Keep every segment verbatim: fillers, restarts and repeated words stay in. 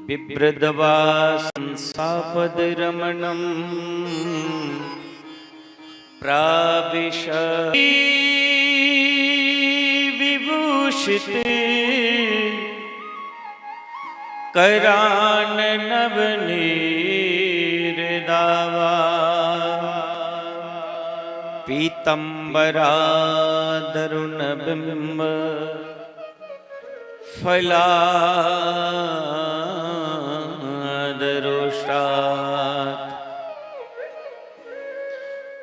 बिभ्रद्वासं सापदरमणं प्राविश विभूषित कराननवनीरदावा। पीतम्बरादरुणबिम्ब फलादरोषात्।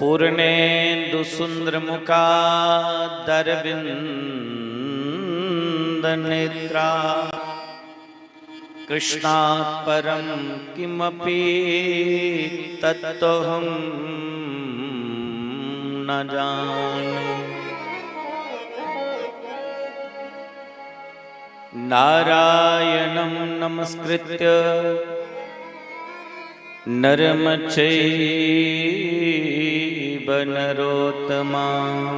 पूर्णेन्दुसुन्दरमुखादरविन्दनेत्रा। कृष्णात् परं किमपि तत्त्वहं न जाने। नारायणं नमस्कृत्य नरं चैव नरोत्तमम्।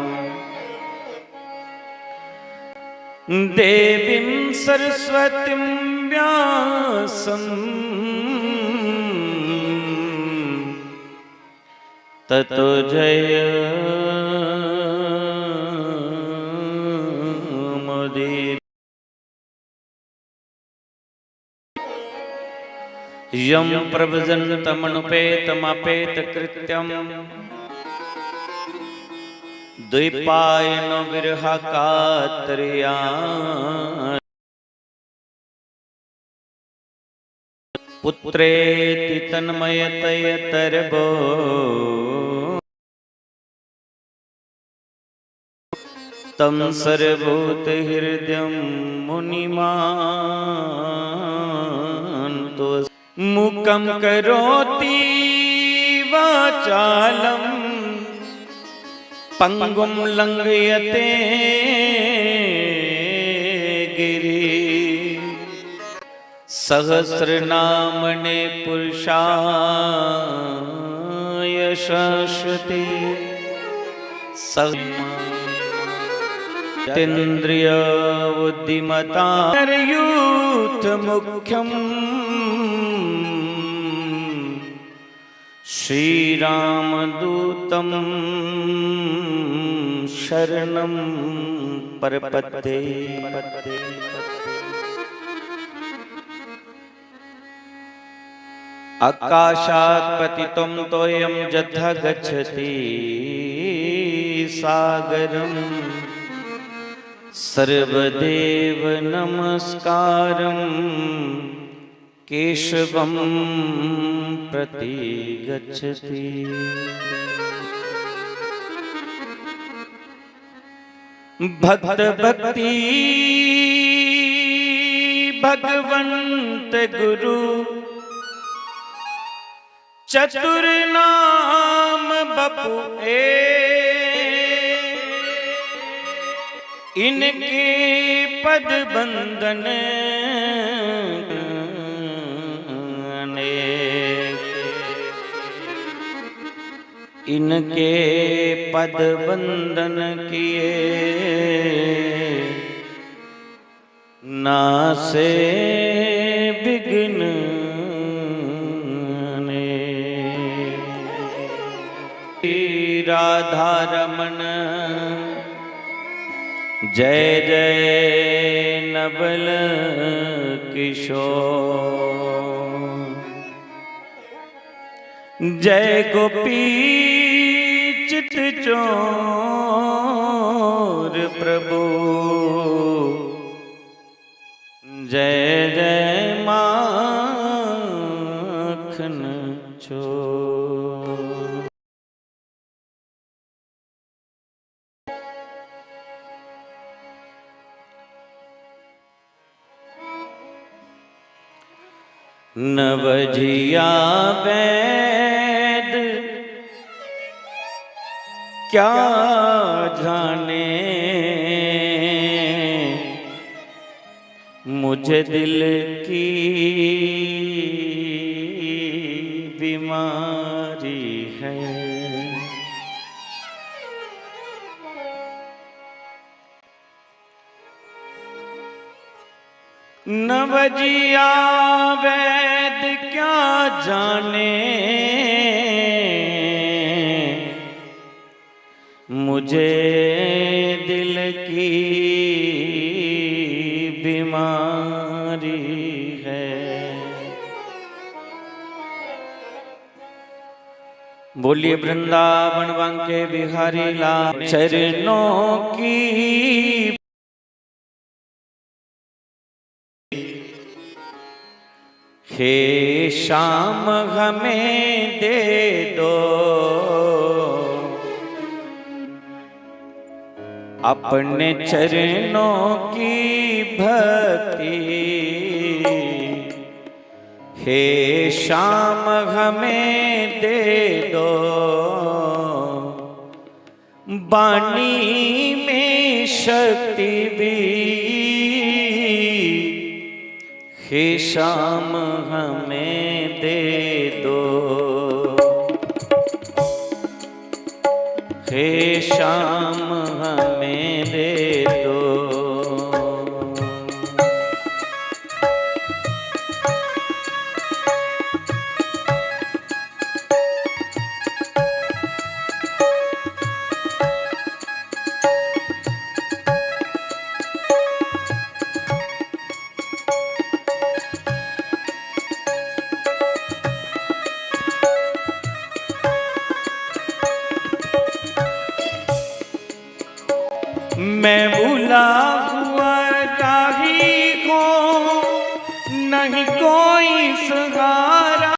देवीं सरस्वतीं व्यासं ततो जयमुदीरये। यं प्रव्रजन्तमनुपेतमापेतकृत्यं द्वैपायनो विरहकातरया पुत्रेति तन्मयतयतरवो तं सर्वभूतहृदयं मुनिमानतोऽस्मि। मूकं करोति वाचालं पंगुं लंघयते गिरि। सहस्रनामने पुरुषाय शाश्वते सह तेन्द्रिय बुद्धिमता यूथ मुख्यम श्रीरामदूतं शरणं प्रपद्ये। आकाशात् पतितं तोयं यथा गच्छति सागरम्। सर्वदेव नमस्कारं केशवं प्रतिगच्छति। भक्त भक्ति भगवंत गुरु चतुर नाम बपु ए, इनके पद बंदन अनेक। इनके पद बंदन किए नासे विघ्न ने। राधा रमन जय जय नवल किशोर। जय गोपी चित चोर प्रभु। जय जय माखन चोर। नवजिया वैद क्या जाने, मुझे दिल की बीमारी है। नवजिया वे जाने मुझे दिल की बीमारी है। बोलिए वृंदावन बांके बिहारी लाल चरणों की। हे श्याम हमें दे दो अपने चरणों की भक्ति। हे श्याम हमें दे दो बाणी में शक्ति भी। हे श्याम हमें दे दो। हे श्याम हमें दे दो। मैं भूला हुआ राही हूँ, नहीं कोई सहारा।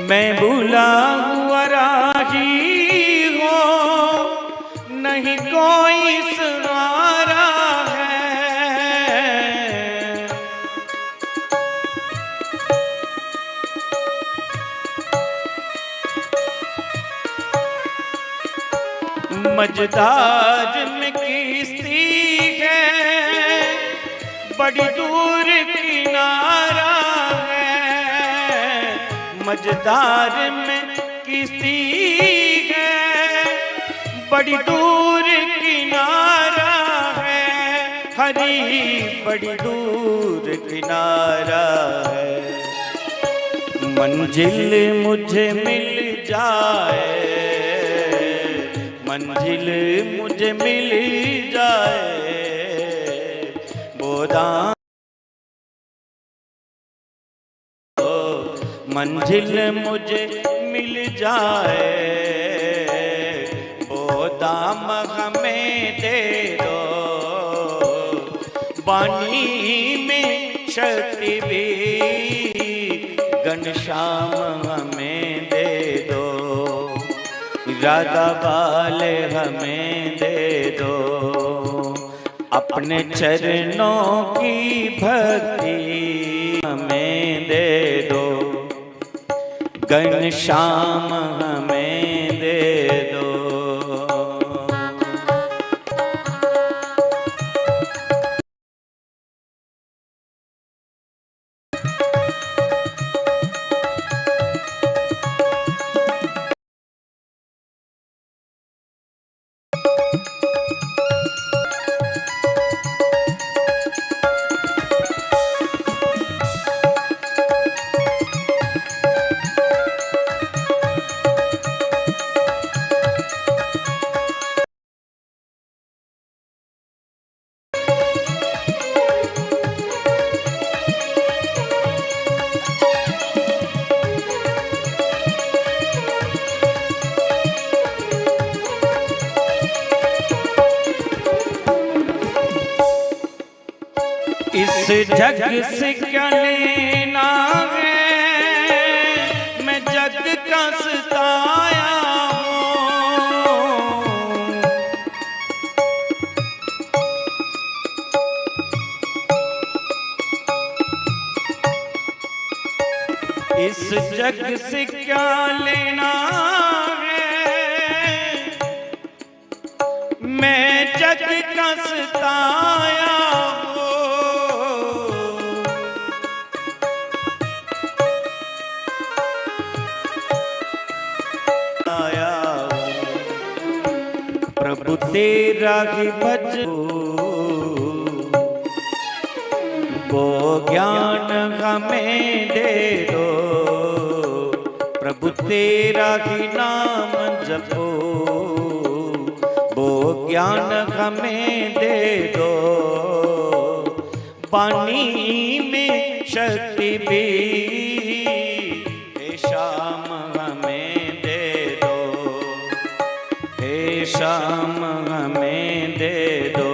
मैं भूला हुआ राही हूँ, नहीं कोई सहारा है। मझधार में किश्ती है, बड़ी दूर किनारा है। मझधार में किश्ती है, बड़ी दूर किनारा है। हरी, बड़ी दूर किनारा है। मंजिल मुझे मिल जाए, मंजिल मुझे मिल जाए, बोदा मंजिल मुझे मिल जाए, वो दाम हमें दे दो। बानी में शक्ति भी घनश्याम हमें दे दो, राधा बाल हमें दे दो। अपने चरणों की भक्ति हमें दे दो, घनश्याम हमें दे दो। इस जग से क्या लेना है, मैं जग का सताया हूँ। इस जग से क्या लेना है, मैं जग का सताया हूँ। आया हूँ। प्रभु तेरा ही भजो, वो ज्ञान हमें दे दो, प्रभु तेरा ही नाम जपो। वो ज्ञान हमें दे दो, पानी में शक्ति भी। हे श्याम हमें दे दो, हे श्याम हमें दे दो।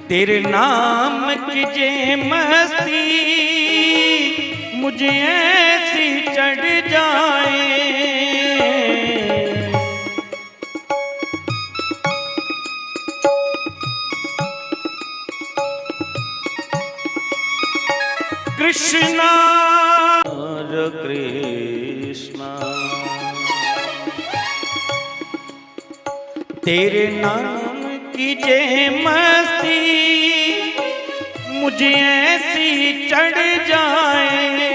तेरे नाम की जे मस्ती मुझे ऐसी चढ़ जाए। कृष्णा, कृष्णा। तेरे नाम की जे मस्ती मुझे ऐसी चढ़ जाए।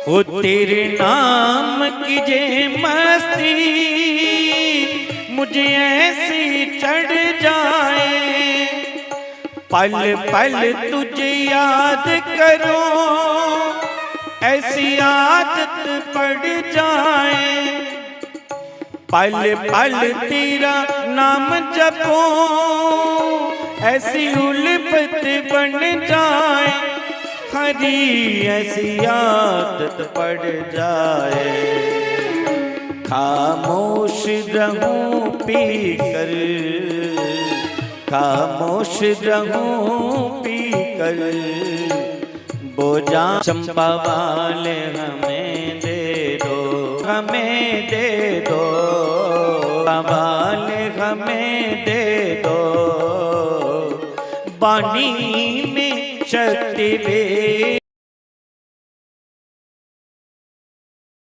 हो तेरे नाम की जे मस्ती मुझे ऐसी चढ़ जाए, पल पल तुझे याद करो, ऐसी आदत पड़ जाए। पल पल तेरा नाम जपो, ऐसी उल्फत बन जाए। हरी ऐसी आदत पड़ जाए। खामोश रहूं पीकर, खामोश रहूं पीकर, बोझा चंपा वाले हमें दे दो, हमें दे दो, वाले हमें दे दो, बानी में शक्ति दे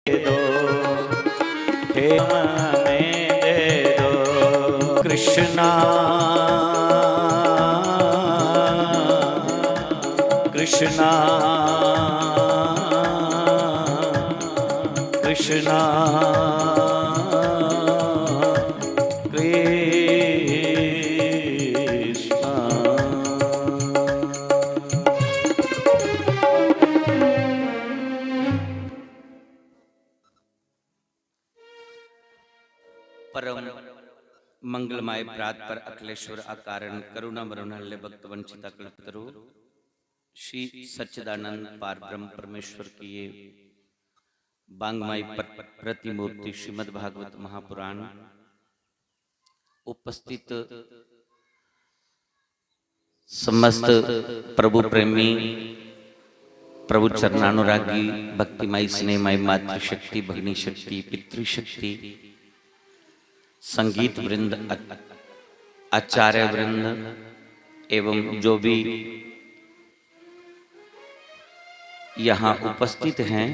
दो, हे हमें दे दो। कृष्णा, कृष्णा, कृष्णा, कृष्णा। परम मंगलमय प्रात पर अखिलेश्वर अकारण करुणा मरुणल्ले भक्त वंचिता कल्पतरु श्री सच्चिदानंद पार ब्रह्म परमेश्वर की ये बांगमाई प्र-, प्रतिमूर्ति श्रीमद् भागवत महापुराण उपस्थित समस्त प्रभु प्रेमी, प्रभु चरणानुरागी, भक्तिमय स्नेहमय मातृशक्ति, भगिनी शक्ति, पितृशक्ति, संगीत वृंद, आ-, आचार्य वृंद एवं जो भी यहाँ उपस्थित हैं,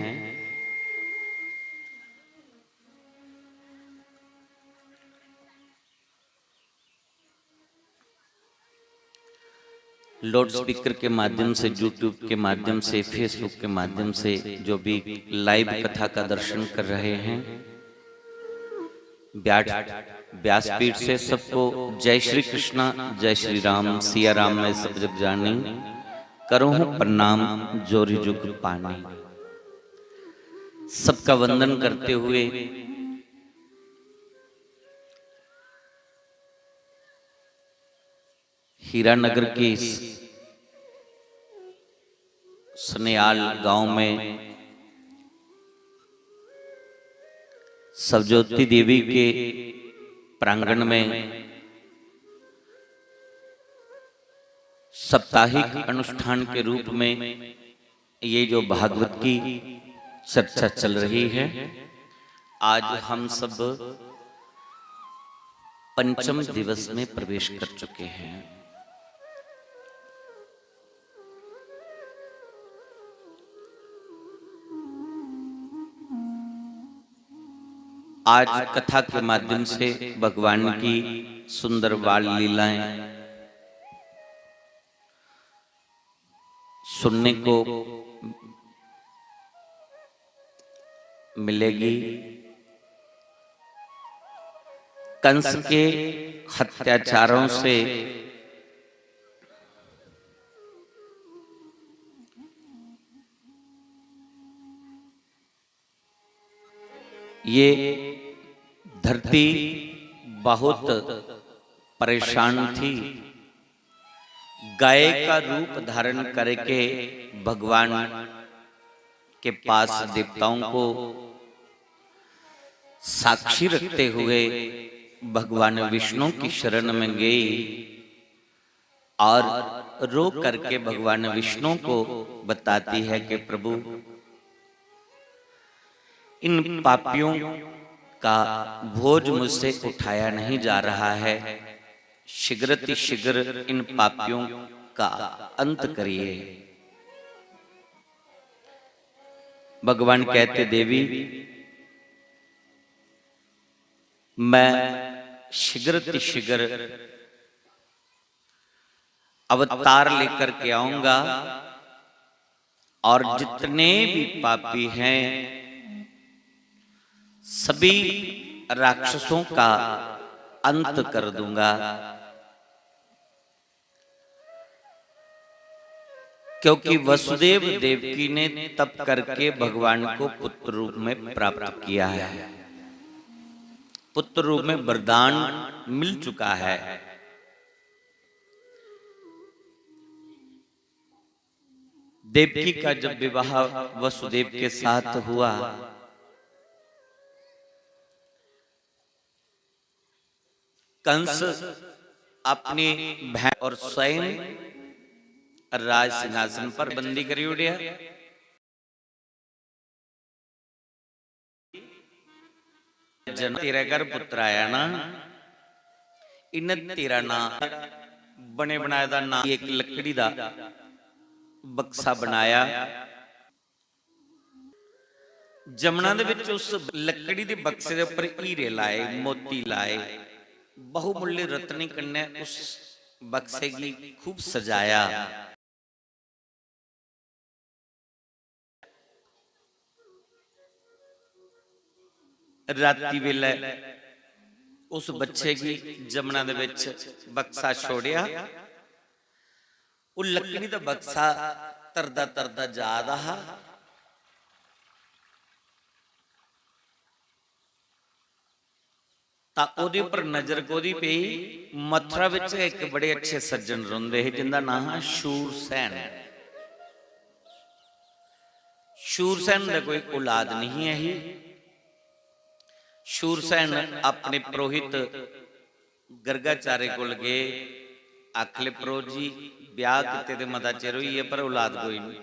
लाउडस्पीकर के माध्यम से, YouTube के माध्यम से, Facebook के माध्यम से जो भी लाइव कथा का दर्शन कर रहे हैं, व्यास-, व्यासपीठ से सबको जय श्री कृष्णा, जय श्री राम, सिया राम में सब जग जानी, करो हूँ प्रणाम जोरी जुग पानी। सबका वंदन करते हुए हीरानगर के इस सनेयाल गांव में सवजोती देवी के प्रांगण में साप्ताहिक अनुष्ठान के रूप में ये जो भागवत की चर्चा चल रही है। आज हम सब पंचम दिवस में प्रवेश कर चुके हैं। आज कथा के माध्यम से भगवान की सुंदर बाल लीलाएं सुनने को मिलेगी। कंस के अत्याचारों से ये धरती बहुत परेशान थी। गाय का रूप धारण करके भगवान के पास देवताओं को साक्षी रखते हुए भगवान विष्णु की शरण में गई और रो करके भगवान विष्णु को बताती है कि प्रभु, इन पापियों का बोझ मुझसे उठाया नहीं जा रहा है, शीघ्रति शीघ्र इन पापियों का अंत करिए। भगवान कहते, देवी, मैं शीघ्रति शीघ्र अवतार लेकर के आऊंगा और जितने भी पापी हैं, सभी राक्षसों का अंत कर दूंगा, क्योंकि वसुदेव देवकी ने तप करके भगवान को पुत्र रूप में प्राप्त किया है, पुत्र रूप में वरदान मिल चुका है। देवकी का जब विवाह वसुदेव के साथ हुआ, कंस अपनी बहन और स्वयं राज सिंहासन पर बंदी करी उड़िया। जन तेरे घर पुत्र आया ना, इन्हें तेरा नाम बने बनाए दा नाम, एक लकड़ी दा बक्सा बनाया। जमुना दे विच उस लकड़ी दे बक्से दे उपर हीरे लाए, मोती लाए, बहुमूल्य रत्नी कन्ने उस बक्से गी खूब सजाया। राती वेले उस बच्चे गी जमुना दे विच बक्सा छोड़िया। ओह लकड़ी दा बक्सा तरदा तरदा जा दा हा। तां ओहदे उपर नजर कोहदी पेई? मथुरा विच इक बड़े अच्छे सज्जन रौंहदे हे, जिंदा नां हा शूरसैन। शूरसैन दा कोई औलाद नहीं ही। शूरसैन अपने पुरोहित गर्गाचार्य कोल गए, आखले, "पुरोहित जी, ब्याह कीते दे मता चिर होई गेआ, पर औलाद कोई नहीं।"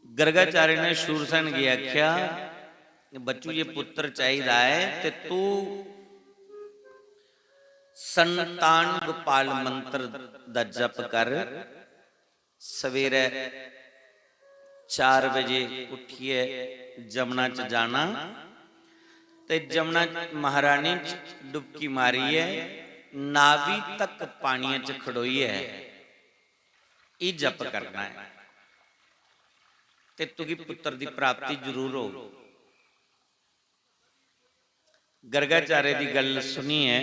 गर्गाचार्य ने शूरसैन गी आख्या, "बच्चू, ये पुत्र चाहिदा है ते तू संतान गोपाल मंत्र दा जप कर, सवेरै चार बजे उठियै जमुना च जाना ते जमुना महारानी च डुबकी मारियै नाभि तक पानियै च खड़ोइयै एह् जप करना ऐ ते तुगी पुत्र दी प्राप्ति जरूर होग।" गर्गाचार्य दी गल्ल सुनियै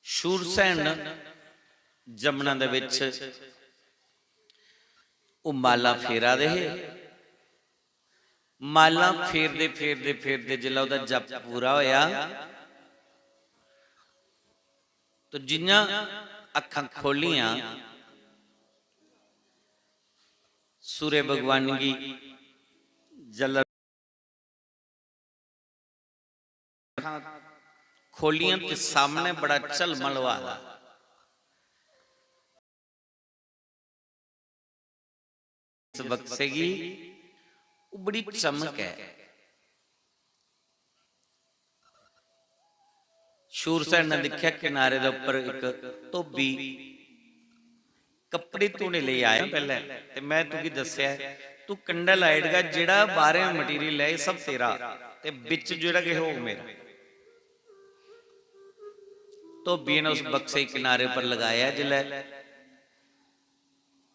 शूरसैन जमुना दे विच ओह माला फेरा दे हे। माला फेरदे, फेरदे, फेरदे जिसलै ओहदा जप पूरा होया, तो जियां अक्खां खोलियां, सूर्य भगवान गी जल खोलियां ते सामने बड़ा झलमल होआ दा। इस बक्से गी, ओह् बड़ी चमक ऐ। शूरसेन ने दिक्खेआ, किनारे दे उप्पर इक धोबी कपड़े धोने लेई आया पैह्लें, ते में तुगी दस्सेआ ऐ, तू कंडा लाई ओड़गा, जेह्ड़ा बाह्रें मटीरियल ऐ, एह् सब तेरा, ते बिच जेह्ड़ा किश होग, मेरा। धोबिये ने उस बक्से गी किनारे पर लगाया, जिसलै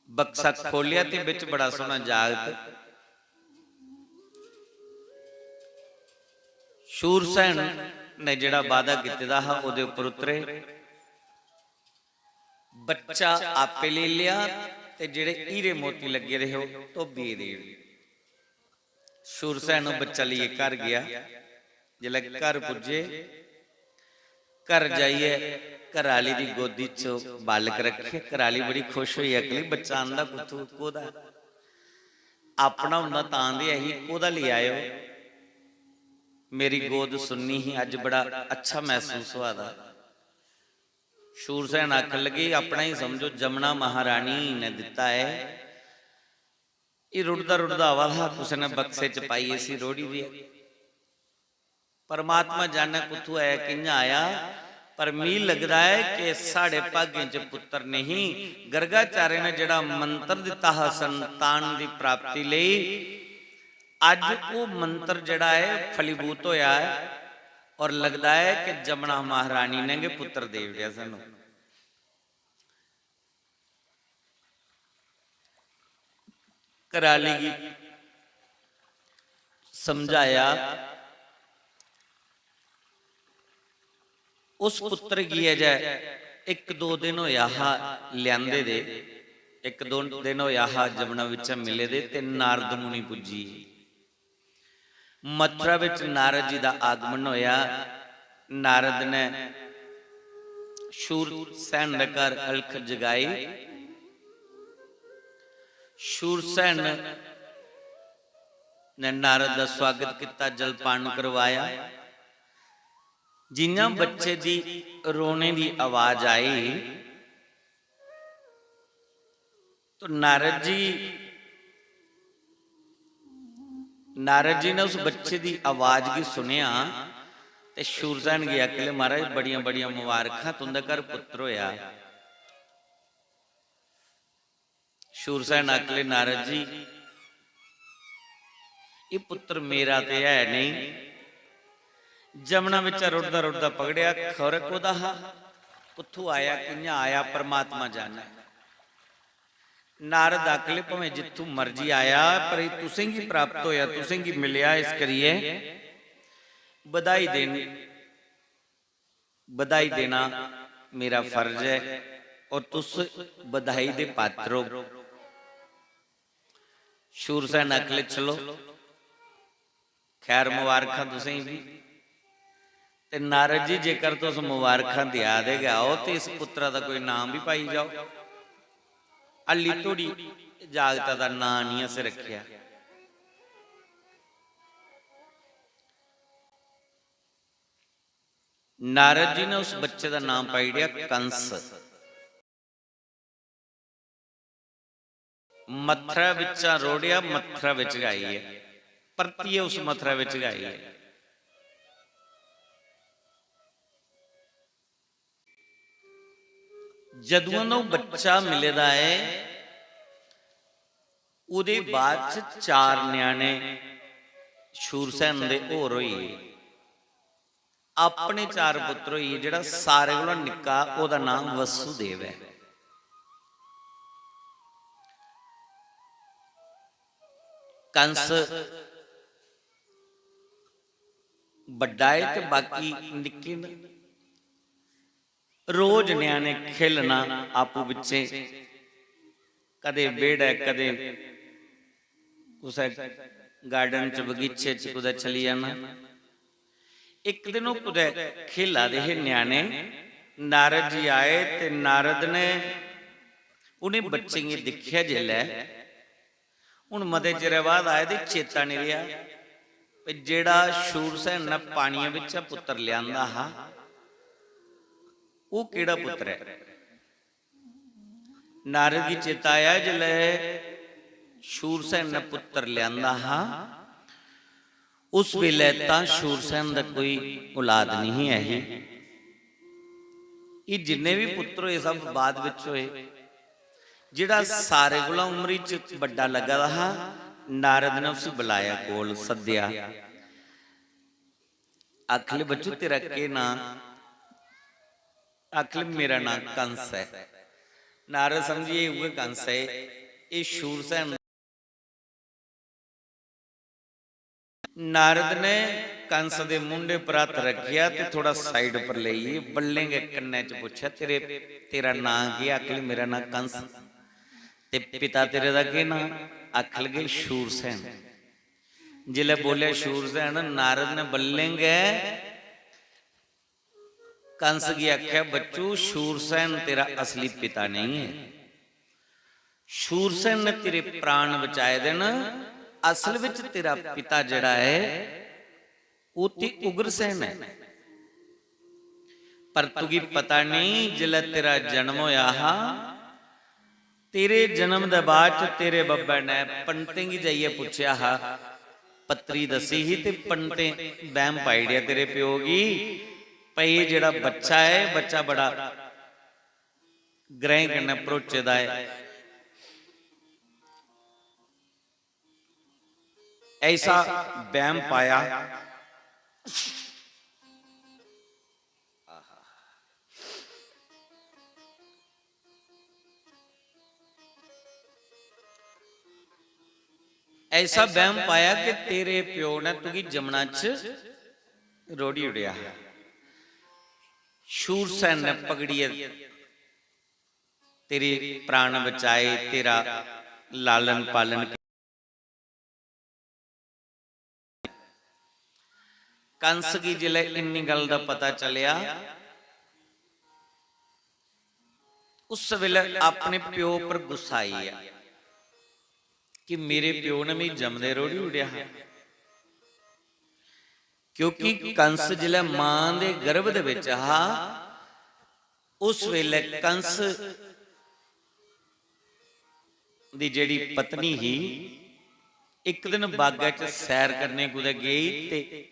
बक्सा खोह्लेआ ते बिच बड़ा सोह्ना जागत शूरसेन ने जेह्ड़ा वादा कीते दा हा, ओह्दे उप्पर उतरे। बच्चा आपे लेई लेआ ते जेह्ड़े हीरे मोती लग्गे दे हे, ओह् धोबिये गी देई ओड़े। शूरसेन ओह् बच्चा लेइयै घर गेआ। जिसलै घर पुज्जे, घर जाइयै घरै आह्ली दी गोदी च बालक रक्खेआ। घरै आह्ली बड़ी खुश होई, आखन लगी, "बच्चा आंदा कुत्थूं, कोह्दा? अपना होंदा तां ते ऐ ही, कोह्दा लेई आए ओ? मेरी गोद सुन्नी ही, अज्ज बड़ा अच्छा मसूस होआ दा।" शूरसेन आखन लगे, "अपना ही समझो, जमुना महारानी ने दित्ता ऐ। एह् रुढ़दा रुढ़दा आवा दा हा, कुसै ने बक्से च पाइयै इसी रोढ़ी देआ।" परमात्मा जाने कुत्थूं आया, कि'यां आया, पर मी लगदा ऐ कि साढ़े भागें च पुत्तर नेईं। गर्गाचार्य ने जेह्ड़ा मंत्र दित्ता हा संतान दी प्राप्ति लेई, अज्ज ओह् मंत्र जेह्ड़ा ऐ फलीभूत होया ऐ, और लगदा ऐ कि जमुना महारानी ने गै पुत्तर देई ओड़ेआ सानू। घरै आह्ली गी समझाया, उस पुत्तर गी अजै इक दो दिन होया हा लेआंदे दे, इक दो दिन होया हा जमुना बिच्चा मिले दे, ते नारद मुनि पुज्जी गे। मथुरा बिच नारद जी दा आगमन होया। नारद ने शूरसेन दे घर अलख जगाई। शूरसेन ने नारद दा स्वागत कित्ता, जलपान करवाया। जियां बच्चे दी रोने दी आवाज आई, तो नारद जी, नारद जी ने उस बच्चे दी आवाज गी सुनेआ ते शूरसेन गी आखले, "महाराज, बड़ियां बड़ियां मुबारखां, तुं'दे घर पुत्र होया।" शूरसेन आखले, "नारद जी, एह् पुत्र मेरा ते है नेईं, जमुना बिच्चा रुढ़दा रुढ़दा पकड़ेआ, खौरे कोह्दा हा, कुत्थूं आया, कि'यां आया, परमात्मा जानै।" नारद आखले, "भामें जित्थूं मर्जी आया, पर एह् तुसेंगी प्राप्त होया, तुसेंगी मिलेआ, इस करियै बधाई देन, बधाई देना मेरा फर्ज ऐ, और तुस बधाई दे पात्र हो।" शूरसेन आखले, "चलो, खैर, मुबारखां तुसेंगी बी।" ते नारद जी, जेकर तुस मुबारखां देआ दे गै ओ, ते इस पुत्रा दा कोई नाम बी पाई जाओ। हल्ली धोड़ी जागता दा नां निं असें रक्खेआ। नारद जी ने उस बच्चे दा नां पाई ओड़ेआ कंस। मथरा बिच्चा रोढ़ेआ, मथरा बिच गै आई ऐ, परतियै उस मथरा बिच गै आई ऐ। जदुआं दा ओह् बच्चा मिले दा ऐ, ओह्दे बाद च चार ञ्याणे शूरसेन दे होर होई गे। अपने चार पुत्र होई गे, जेह्ड़ा सारे कोला निक्का, ओह्दा नांऽ वसुदेव ऐ। कंस बड्डा ऐ ते बाकी निक्के न। रोज ञ्याणे खेलना आपूं बिच्चें, कदें बेह्ड़ै, कदें कुसै garden च, बगीचे च कुतै चली जाना। इक दिन ओह् कुतै खेला दे हे ञ्याणे, नारद जी आए ते नारद ने उ'नें बच्चें गी दिक्खेआ जिसलै, हुन मते चिरै बाद आए ते चेता निं रेहा भई जेह्ड़ा शूरसेन ने पानियै बिच्चा पुत्तर लेआंदा हा, ओह् केह्ड़ा पुत्तर ऐ? नारद गी चेता आया जिसलै शूरसेन ने पुत्तर ल्यादा हा, उस बेले तां शूरसेन दा कोई औलाद नहीं है ही। ये जिन्ने भी पुत्र होए, सब बाद विच होए। जेड़ा सारे कोला उम्री च बड्डा लग्गा दा हा, नारद ने उसी बुलाया, कोल सद्देआ। आखले, "बच्चू, तेरा केह् नां?" आखले, "मेरा नां कंस ऐ।" नारद समझिए, "उ'ऐ कंस ऐ, एह् शूरसेन।" नारद ने कंस दे मुंढे पर हत्थ रखेआ ते थोड़ा side पर लेइयै बल्लें गै कन्नै च पुच्छेआ, "तेरे, तेरा नां केह्?" आखले, "मेरा नां कंस।" "ते पिता तेरे दा केह् नां?" आखन लगे, "शूरसेन।" जिसलै बोलेआ शूरसेन, नारद ने बल्लें गै कंस गी आखेआ, "बच्चू, शूरसेन तेरा असली पिता नहीं है। शूरसेन ने तेरे प्राण बचाए दे न। असल विच तेरा पिता जेड़ा ऐ, ओह ते उग्रसेन ऐ। पर तुगी पता नहीं, जिसलै तेरा जन्म होया हा, तेरे जन्म दे बाद च तेरे बब्बै ने पंडतें गी जाइयै पुच्छेआ हा, पत्री दस्सी ही ते पंडतें बैम पाई ओड़ेआ तेरे प्यो गी, भई एह् जेह्ड़ा बच्चा ऐ, बच्चा बड़ा ग्रहें कन्नै भरोचे दा ऐ।" ऐसा बैम पाया। ऐसा बैम पाया कि तेरे प्यो ने तुगी जमना च रोढ़ी ओड़ेआ। शूरसेन ने पकड़ियै तेरे प्राण बचाए, तेरा लालन पालन किया। कंस गी जिसलै इन्नी गल्ल दा पता चलेआ, उस बेलै अपने प्यो पर गुस्सा आई गेआ कि मेरे प्यो ने मिगी जमदे रोढ़ी ओड़ेआ हा। क्योंकि कंस जिसलै मां दे गर्भ दे बिच हा, उस बेलै कंस दी जेह्ड़ी पत्नी ही, इक दिन बागै च सैर करने कुतै गेई ते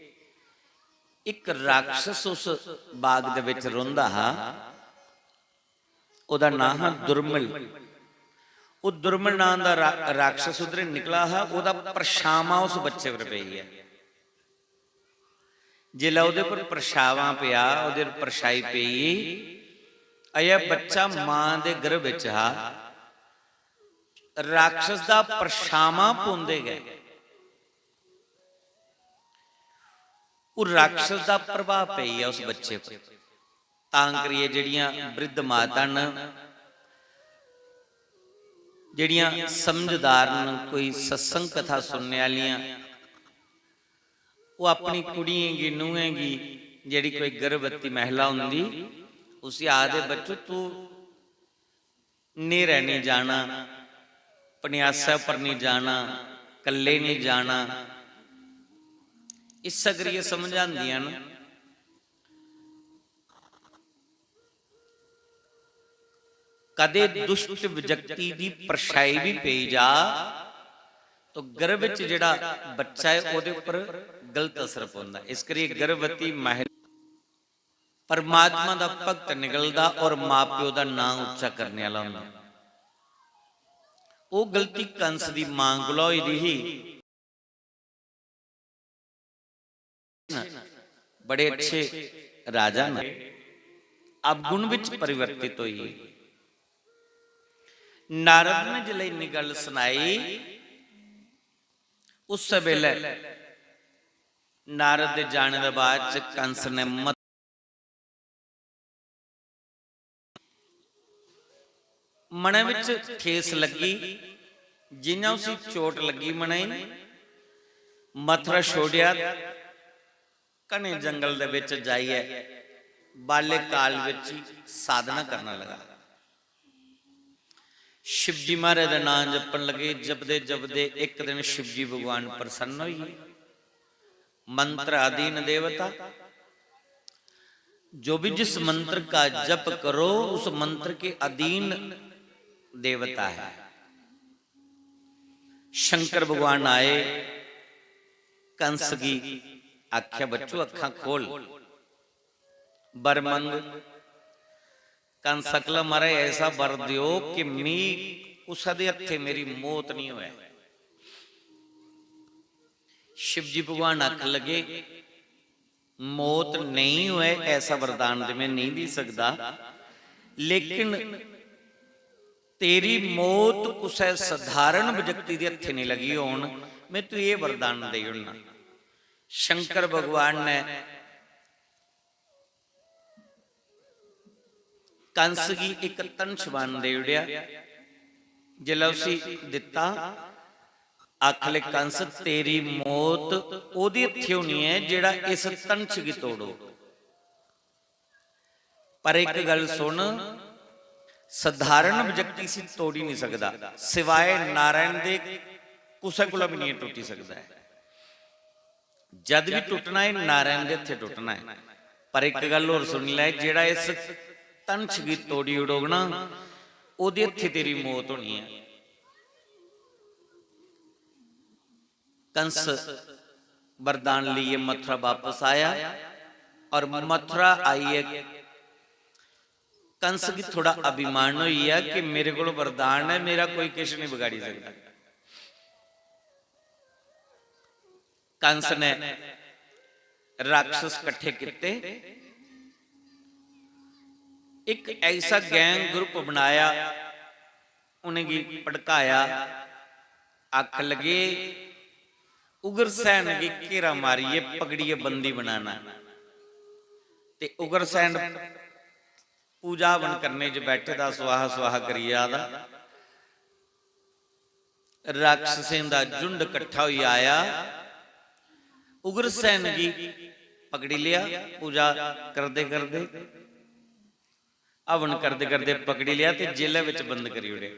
इक राक्षस उस बाग दे बिच रौंह्दा हा। ओह्दा नांऽ हा दुर्मिल। ओह् दुर्मिल नांऽ दा रा-, राक्षस उद्धर निकला हा, ओह्दा परछामां उस बच्चे पर पेई गेआ। जिसलै ओह्दे पर परछामां पेआ, ओह्दे पर परछाई पेई, अजें बच्चा मां दे गर्भ बिच हा, राक्षस दा परछामां पौंदे गै ओह् राक्षस दा प्रभाव पेई गेआ उस बच्चे पर। तां करियै जेह्ड़ियां वृद्ध माता न, जेह्ड़ियां समझदार न, कोई सत्संग कथा सुनने आह्लियां, ओह् अपनी कुड़ियें गी, नूहें गी, जेह्ड़ी कोई गर्भवती महिला होंदी, उसी आखदे, "बच्चो, तू न्हेरै निं जाना, पन्यासै पर निं जाना, कल्ले निं जाना।" इस्सै करियै समझांदियां न। कदे दुष्ट विजक्ति दी परछाई भी पेई जा, तो गर्भ च जेह्ड़ा बच्चा ऐ, ओह्दे उप्पर गलत असर पौंदा। इस करियै गर्भवती महिला परमात्मा दा भक्त निकलदा और मां प्यो दा नां उच्चा करने आह्ला होंदा। ओह् गलती कंस दी मां कोला होई दी ही। बड़े अच्छे राजा न, अवगुण विच परिवर्तित होई। नारद ने जिसलै इन्नी गल्ल सनाई, उस्सै बेल्लै नारद दे जाने दे बाद च कंस ने मत-, मनै विच ठेस लग्गी, जि'यां उसी चोट लग्गी मनै गी। मथुरा छोड़ेआ, घने जंगल दे विच जाइयै बाल्यकाल विच ही साधना करना लगा। शिवजी महाराज दा नां जपन लगे। जपदे जपदे इक दिन शिवजी भगवान प्रसन्न होई गे। मंत्र अधीन देवता, जो भी जिस मंत्र का जप करो, उस मंत्र के अधीन देवता है। शंकर भगवान आए, कंस गी आखेआ, "बच्चो, अक्खां खोल, वर मंग।" कंस आखला, "महाराज, ऐसा वर देओ कि मी कुसै दे हत्थे मेरी मौत निं होऐ।" शिवजी भगवान आखन लगे, "मौत नेईं होऐ, ऐसा वरदान ते में नेईं देई सकदा, लेकिन तेरी मौत कुसै सधारण व्यक्ति दे हत्थे निं लगी होन, में तुगी एह् वरदान देई ओड़ना।" शंकर भगवान ने कंस गी इक धनुष बाण देई ओड़ेआ। जिसलै उसी दित्ता, आखले, "कंस, तेरी मौत ओह्दे हत्थे होनी ऐ जेह्ड़ा इस धनुष गी तोड़ो।" पर इक गल्ल सुन, सधारण व्यक्ति इसी तोड़ी निं सकदा, सिवाए नारायण दे कुसै कोला बी निं टुट्टी सकदा ऐ। जद बी टुट्टना ऐ, नारायण दे हत्थे टुट्टना ऐ। पर इक गल्ल होर सुनी लै, जेह्ड़ा इस धनुष गी तोड़ी ओड़ोग ना, ओह्दे हत्थे तेरी मौत होनी ऐ। कंस वरदान लेइयै मथुरा बापस आया और मथुरा आइयै कंस गी थोड़ा अभिमान होई गेआ कि मेरे कोल वरदान है, मेरा कोई किश नहीं बगाड़ी सकदा। कंस ने राक्षस कट्ठे कीते, एक ऐसा गैंग ग्रुप बनाया, उनेंगी भड़काया, आख लगे, "उग्रसेन गी घेरा मारियै पकड़ियै बंदी बनाना।" ते उग्रसेन पूजा हवन करने च बैठे दा, स्वाहा स्वाहा करी जा दा। राक्षसें दा झुंड कट्ठा होई आया, उग्रसेन गी पकड़ी लेआ। पूजा करदे करदे, हवन करदे करदे पकड़ी लेआ ते जेलै बिच बंद करी ओड़ेआ।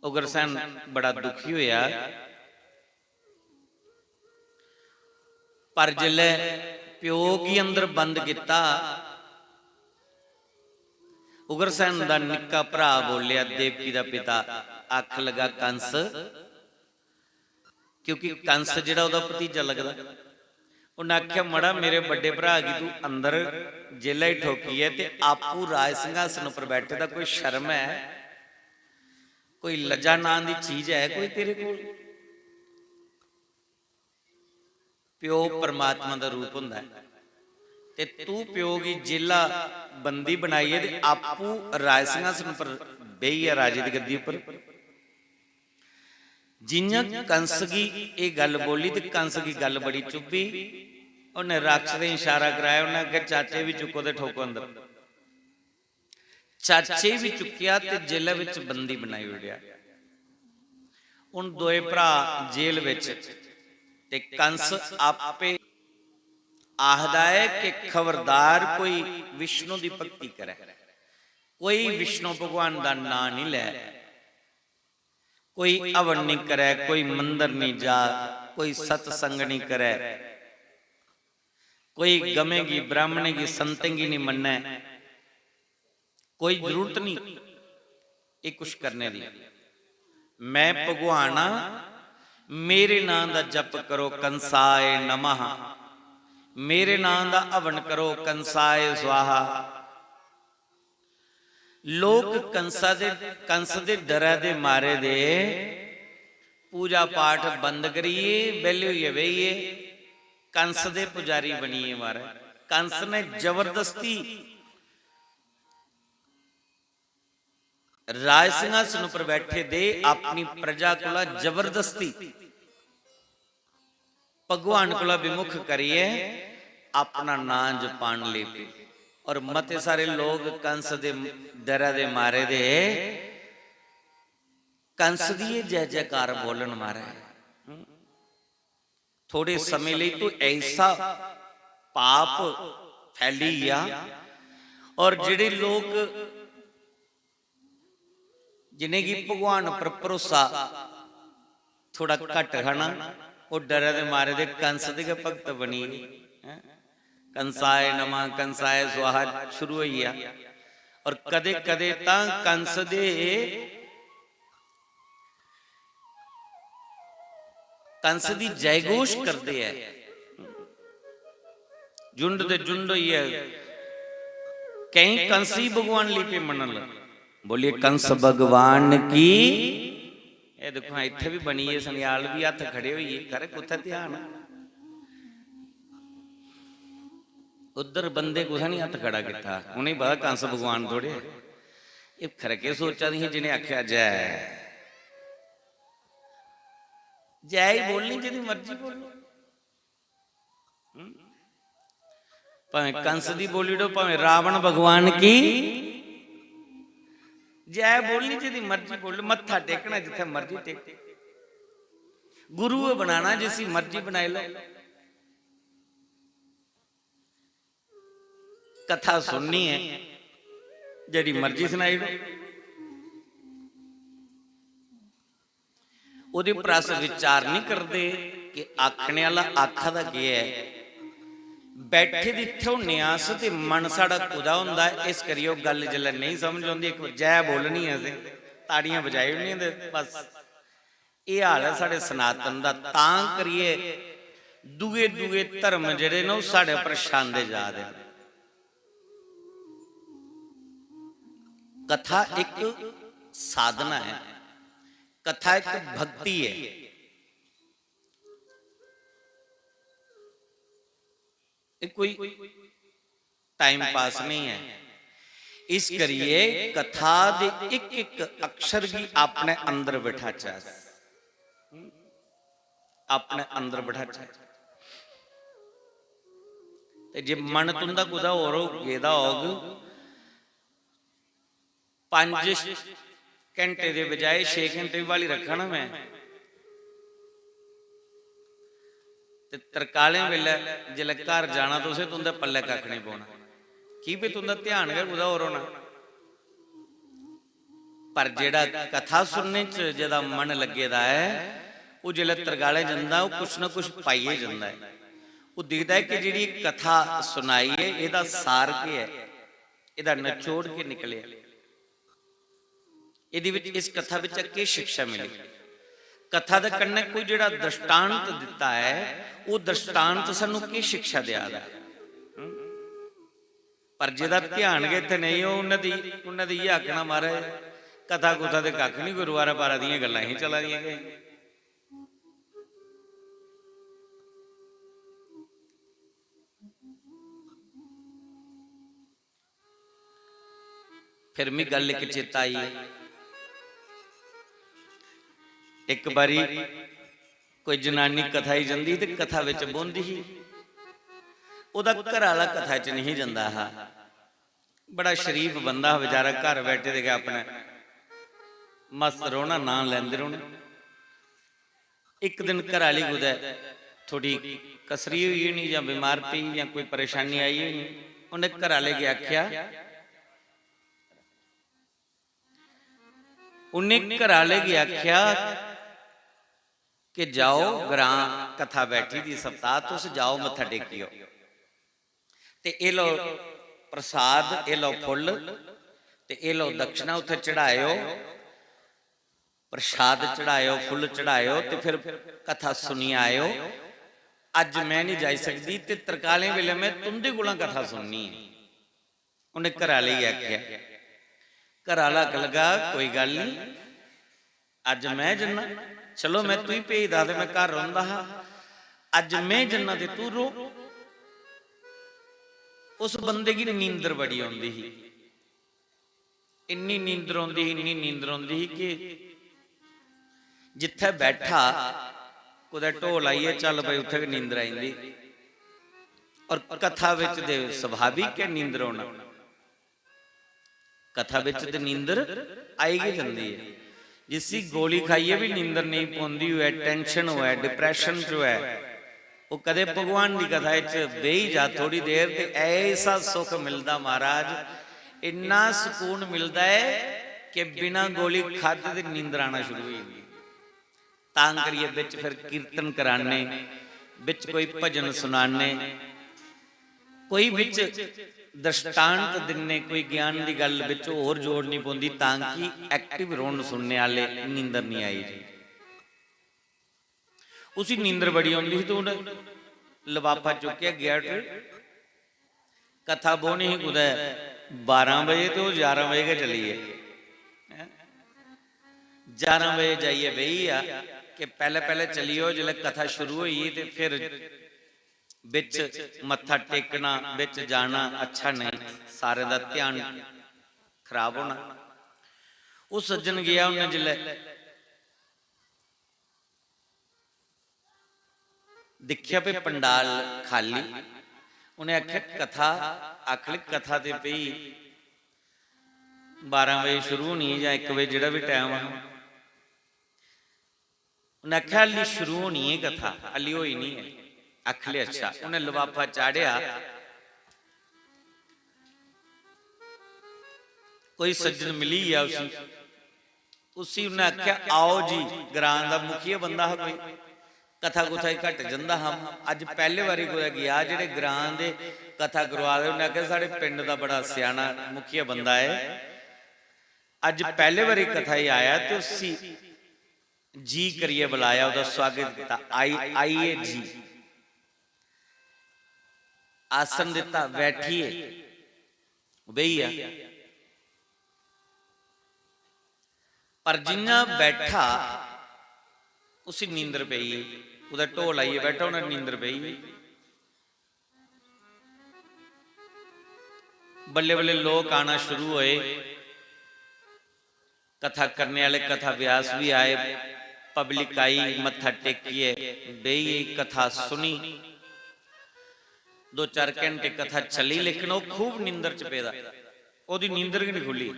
उग्रसेन बड़ा दुखी होया, पर जिसलै प्यो गी अंदर बंद कीता, उग्रसेन दा निक्का भ्राऽ बोलेआ, देवकी दा पिता, आख लगा, "कंस," क्योंकि कंस जेह्ड़ा ओह्दा भतीजा लगदा, उन्नै आखेआ, "मड़ा, मेरे बड्डे भ्राऽ गी तूं अंदर जेलै च ठोकियै ते आपूं राज सिंहासन उप्पर बैठे दा, कोई शर्म ऐ? कोई लज्जा नांऽ दी चीज ऐ कोई तेरे कोल?" प्यो परमात्मा दा रूप होंदा ऐ, ते तू प्यो गी जेला बंदी बनाइयै ते आपूं राज सिंहासन पर बेहियै, राजे दी गद्दी उप्पर। जि'यां कंस गी एह् गल्ल बोली ते कंस गी गल्ल बड़ी चुभी। उन्नै राक्षसें गी इशारा कराया, उन्नै आखेआ, "चाचे बी चुक्को ते ठोको अंदर।" चाचे बी चुक्केआ ते जेलै बिच बंदी बनाई ओड़ेआ। हुन दोए भ्राऽ जेल बिच ते कंस आपे आखदा ऐ कि खबरदार कोई विष्णु दी भक्ति करै, कोई विष्णु भगवान दा नांऽ निं लै, कोई हवन निं करै, कोई मंदर निं जा, कोई सत्संग निं करै, कोई गवें गी, ब्राह्मणें गी, संतें गी निं मन्नै, कोई जरूरत निं एह् कुछ करने दी। मैं भगवान आं, मेरे नांऽ दा जप करो, कंसाय नमः, मेरे नांऽ दा हवन करो, कंसाय स्वाहा। लोक कंसा दे, कंस दे डरै दे मारे दे पूजा पाठ बंद करियै बेह्ले होइयै बेहियै कंस दे पुजारी बनियै। मारे, कंस ने जबरदस्ती राज सिंहासन उप्पर बैठे दे अपनी प्रजा कोला जबरदस्ती भगवान कोला विमुख करियै अपना नां जपान लगी पे। और मते सारे लोग कंस दे डरै दे मारे दे कंस दी एह् जय जयकार बोलन मारे। थोड़े समें लेई तो ऐसा पाप फैली गया और जेह्ड़े लोग जिनेंगी भगवान पर भरोसा थोड़ा घट हा ना, ओह् डरै दे मारे दे कंस दे गै भक्त बनी गे। हैं? कंसाय नमः, कंसाय स्वाहा शुरू होई गेआ। और कदे कदे तां कंस दे कंस दी जयघोष करदे ऐ, झुंड दे झुंड होइयै। केईं कंस ही भगवान ली पे मनन लग। बोलिए, कंस भगवान की। एह् दिक्खो हां, इत्थै बी बनी गे, सनियाल बी हत्थ खड़े होई गे, खरे कुत्थै ध्यान। उद्धर बंदे कुसै निं हत्थ खड़ा कीता, उ'नेंगी पता कंस भगवान थोड़े। एह् खरे केह् सोचा दी ही जि'नें आखेआ जै, जै ही बोलनी, जेह्दी मर्जी बोलो। हम्म? भावें कंस दी बोली ओड़ो, भावें रावण भगवान की जय बोलनी, जेह्दी मर्जी बोलो, मत्था टेकना जित्थै मर्जी टेक, गुरु गै बनाना जिसी मर्जी बनाई लो। कथा सुननी ऐ, जेह्ड़ी मर्जी सनाई ओड़ो। ओह्दे पर अस विचार निं करदे कि आखने आह्ला आखा दा केह् ऐ। बैठे दे इत्थै होने अस ते मन साढ़ा कुदा होंदा ऐ, इस करियै ओह् गल्ल जेल्लै नेईं समझ औंदी, इक बार जै बोलनी ऐ असें, ताड़ियां बजाई ओड़नियां ते बस। एह् हाल ऐ साढ़े सनातन दा। तां करियै दूए दूए धर्म जेह्ड़े न, ओह् साढ़े पर छांदे जा दे न। कथा इक साधना ऐ, कथा इक भक्ति ऐ। एह् कोई टाइम पास नहीं ऐ। इस करियै कथा दे इक इक अक्षर गी अपने अंदर बैठाचै, अपने अंदर बैठाचै। ते जे मन तुंदा कुतै होर गेदा होग, पंज घैंटे दे बजाए छे घैंटे बी ब्हाली रक्खा ना मैं। ते तरकालें बेल्लै जिसलै घर जाना, तुसें तुं'दे पल्लै कक्ख निं पौना। की भई तुं'दा ध्यान गै कुतै होर होना। पर जेह्ड़ा कथा सुनने च जेह्दा मन लग्गे दा ऐ, ओह् जिसलै तरकालें जंदा, ओह् कुछ ना कुछ पाइयै जंदा ऐ। ओह् दिखदा ऐ कि जेह्ड़ी कथा सुनाई ऐ, एह्दा सार केह् ऐ, एह्दा नचोड़ केह् निकलेआ। एह्दे विच, इस कथा बिच्चा केह् शिक्षा मिली? कथा दे कन्नै कोई जेह्ड़ा दृष्टांत दित्ता ऐ, ओह् दृष्टांत सानू केह् शिक्षा देआ दा ऐ? हं? पर जेह्दा ध्यान गै इत्थै नेईं हो, उन्नै ते, उन्नै ते इ'यै आखना, "महाराज, कथा कुथा ते कक्ख निं, गुरुवारा पारा दियां गल्लां ही चला दियां गै।" फिर मी गल्ल इक चेता आई। इक बारी कोई जनानी कथा ही जंदी ही ते कथा बिच बौंह्दी ही। ओह्दा घरै आह्ला कथा च नेईं जंदा हा। बड़ा शरीफ बंदा हा बेचारा, घर बैठे दे गै अपने मस्त रौह्ना, नांऽ लैंदे रौह्ना। इक दिन घरै आह्ली कुतै थोह्ड़ी कसरी होई होनी जां बमार पेई जां कोई परेशानी आई होनी, उ'न्नै घरै आह्ले गी आखेआ, उ'न्नै घरै आह्ले गी आखेआ कि "जाओ, ग्रां कथा बैठी दी सप्ताह, तुस जाओ, मत्था टेकी आओ।" ते एह् लो प्रसाद, एह् लो फुल्ल, ते एह् लो दक्षिणा, उत्थै चढ़ाएओ, प्रसाद चढ़ाएओ, फुल्ल चढ़ाएओ, ते फिर कथा सुनियै आएओ। अज्ज में निं जाई सकदी, ते तरकालें बेल्लै में तुं'दे कोला कथा सुननी ऐ। उ'नें घरै आह्ले गी आखेआ। घरै आह्ला आखन लगा, "कोई गल्ल निं, अज्ज में जन्ना, चलो, में तुगी भेजदा ते में घर रौंह्दा हा, अज्ज में जन्ना ते तू रो।" उस बंदे गी नींदर बड़ी औंदी ही, इन्नी नींदर औंदी ही, इन्नी नींदर औंदी ही कि जित्थै बैठा, कुतै ढोल आइयै, "चल भाई, उत्थै गै नींदर आई जंदी।" और कथा बिच ते स्वाभाविक ऐ नींदर औना। कथा बिच ते नींदर आई गै जंदी ऐ। जिसी गोली खाइयै बी नींदर नेईं पौंदी होऐ, tension होऐ, depression च होऐ, ओह् कदें भगवान दी कथा च बेही जा थोड़ी देर, ते ऐसा सुख मिलदा महाराज, इन्ना सकून मिलदा ऐ कि बिना गोली खाद्धे ते नींदर आना शुरू होई जंदी। तां करियै बिच फिर कीर्तन कराने, बिच कोई भजन सुनाने, कोई बिच दृष्टांत दिन्ने, कोई ज्ञान दी गल्ल बिच होर जोड़नी पौंदी, तां कि active रौह्न सुनने आह्ले, नींदर निं आई जी। उसी नींदर बड़ी औंदी ही, ते उ'नें लफाफा चुक्केआ, गेआ उठी। कथा बौह्नी ही कुतै बारां बजे, ते ओह् ञारां बजे गै चली गे। हैं? ञारां बजे जाइयै बेही गेआ कि पैह्लें पैह्लें चली जाओ, जिसलै कथा शुरू होई ते फिर बिच मत्था टेकना, बिच जाना अच्छा नेईं, सारें दा ध्यान खराब होना। ओह् सज्जन गेआ, उन्नै जिसलै दिक्खेआ भई पंडाल खाल्ली, उ'नें आखेआ, "कथा आखली, कथा ते भई बारां बजे शुरू होनी ऐ जां इक बजे, जेह्ड़ा बी टैम हा।" उ'नें आखेआ, "हाल्ली शुरू होनी ऐ कथा, हाल्ली होई निं ऐ।" आखले, "अच्छा।" उ'नें लफाफा चाढ़ेआ, कोई सज्जन मिली गेआ उसी, उसी उ'नें आखेआ, "आओ जी।" ग्रां दा मुखिया बंदा हा कोई, कथा कुथा गी घट्ट जंदा हा। अज्ज पैह्ले बारी कुतै गेआ, जेह्ड़े ग्रां दे कथा करोआ दे, उ'नें आखेआ, "साढ़े पिंड दा बड़ा स्याना मुखिया बंदा ऐ।" अज्ज पैह्ले बारी कथा गी आया ते उसी जी करियै बलाया, ओह्दा सुआगत कीता, "आई, आइए जी।" आसन दित्ता, "बैठिए।" बेही गेआ। पर जि'यां बैठा, उसी नींदर पेई गेई। कुतै ढोल लाइयै बैठा होना, नींदर पेई गेई। बल्लें बल्लें लोक आना शुरू होए, कथा करने आह्ले कथा व्यास बी आए, पब्लिक आई, मत्था टेकियै बेही गेई, कथा सुनी। दो चार घैंटे कथा चली, लेकिन ओह् खूब नींदर च पेदा, ओह्दी नींदर गै निं खु'ल्ली,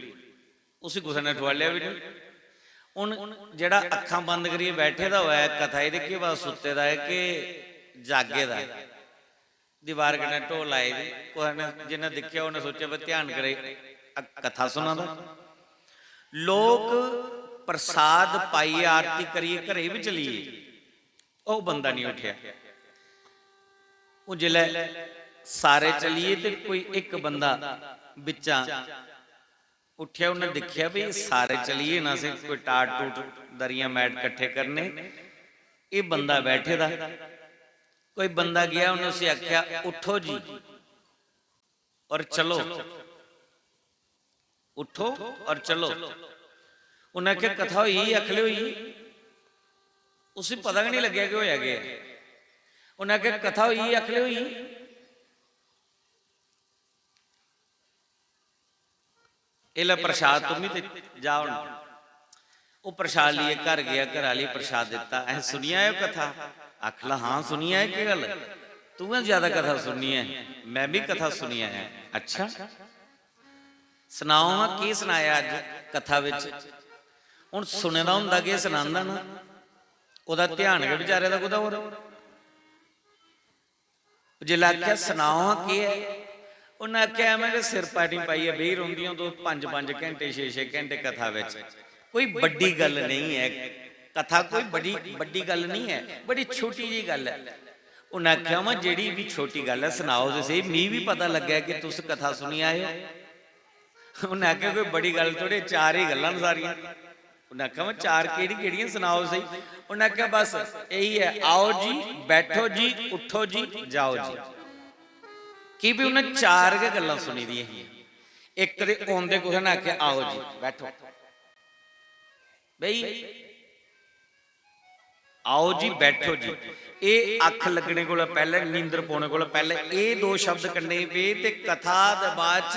उसी कुसै ने ठुआलेआ बी निं। हून जेह्ड़ा अक्खां बंद करियै बैठे दा होऐ कथा गी, ते केह् पता सुत्ते दा ऐ कि जागे दा ऐ। दीवार कन्नै ढोल लाई दी, कुसै ने, जिन्नै दिक्खेआ उन्नै सोचेआ, "भाई, ध्यान करे, अ-, कथा सुना दा।" लोक प्रसाद पाइयै, आरती करियै घरै गी बी चली गे, ओह् बंदा निं उट्ठेआ। ओह् जिसलै सारे चली गे ते कोई इक बंदा बिच्चा उट्ठेआ, उन्नै दिक्खेआ, "भाई, सारे चली गे न, असें कोई टाट टूट, दरियां मैट कट्ठे करने।" एह् बंदा बैठे दा। कोई बंदा गेआ, उन्नै उसी आखेआ, "उट्ठो जी और चलो, उट्ठो और चलो।" उन्नै आखेआ, "कथा होई गेई, आखले होई गेई।" उसी पता गै निं लग्गेआ कि होएआ केह् ऐ। उन्नै आखेआ, "कथा होई गेई, आखले होई गेई।" "एह् लै प्रसाद, तुम बी ते जा हून।" ओह् प्रसाद लेइयै घर गेआ, घर आह्ली प्रसाद दित्ता, "अहें सुनी आए ओ कथा?" आखला, "हां, सुनी आए, केह् गल्ल? तूं गै ज्यादा कथा सुननी ऐ, में बी कथा सुनी आया।" "अच्छा, सनाओ हां, केह् सनाया अज्ज कथा बिच?" हून सुने दा होंदा केह्, सनांदा ना, ओह्दा ध्यान गै बेचारे दा कुतै होर। जिसलै आखेआ, "सनाओ हां, केह् ऐ?" उन्नै आखेआ, "एह् में ते सिर पानी पाइयै बेही रौंह्दियां तुस पंज पंज घैंटे, छे छे घैंटे कथा बिच। कोई बड्डी गल्ल नेईं ऐ, कथा कोई बड़ी बड्डी गल्ल नेईं ऐ, बड़ी छोटी जेही गल्ल ऐ।" उन्नै आखेआ, "उ'आं जेह्ड़ी बी छोटी गल्ल ऐ, सनाओ ते स्हेई, मी बी पता लग्गै कि तुस कथा सुनी आए ओ।" उन्नै आखेआ, "कोई बड़ी गल्ल थोड़ी, चार ही गल्लां न सारियां।" उन्नै आखेआ, "में चार केह्ड़ी केह्ड़ियां, सनाओ स्हेई।" उन्नै आखेआ, "बस एही ऐ, आओ जी, बैठो जी, उट्ठो जी, जाओ जी।" की भी उन्नै चार गै गल्लां सुनी दियां हियां। इक ते औंदे कुसै ने आखेआ, "आओ जी, बैठो।" बेही, "आओ जी, बैठो जी।" एह् अक्ख लग्गने कोला पैह्लें, नींदर पौने कोला पैह्लें एह् दो शब्द कन्नै पे ते कथा दे बाद च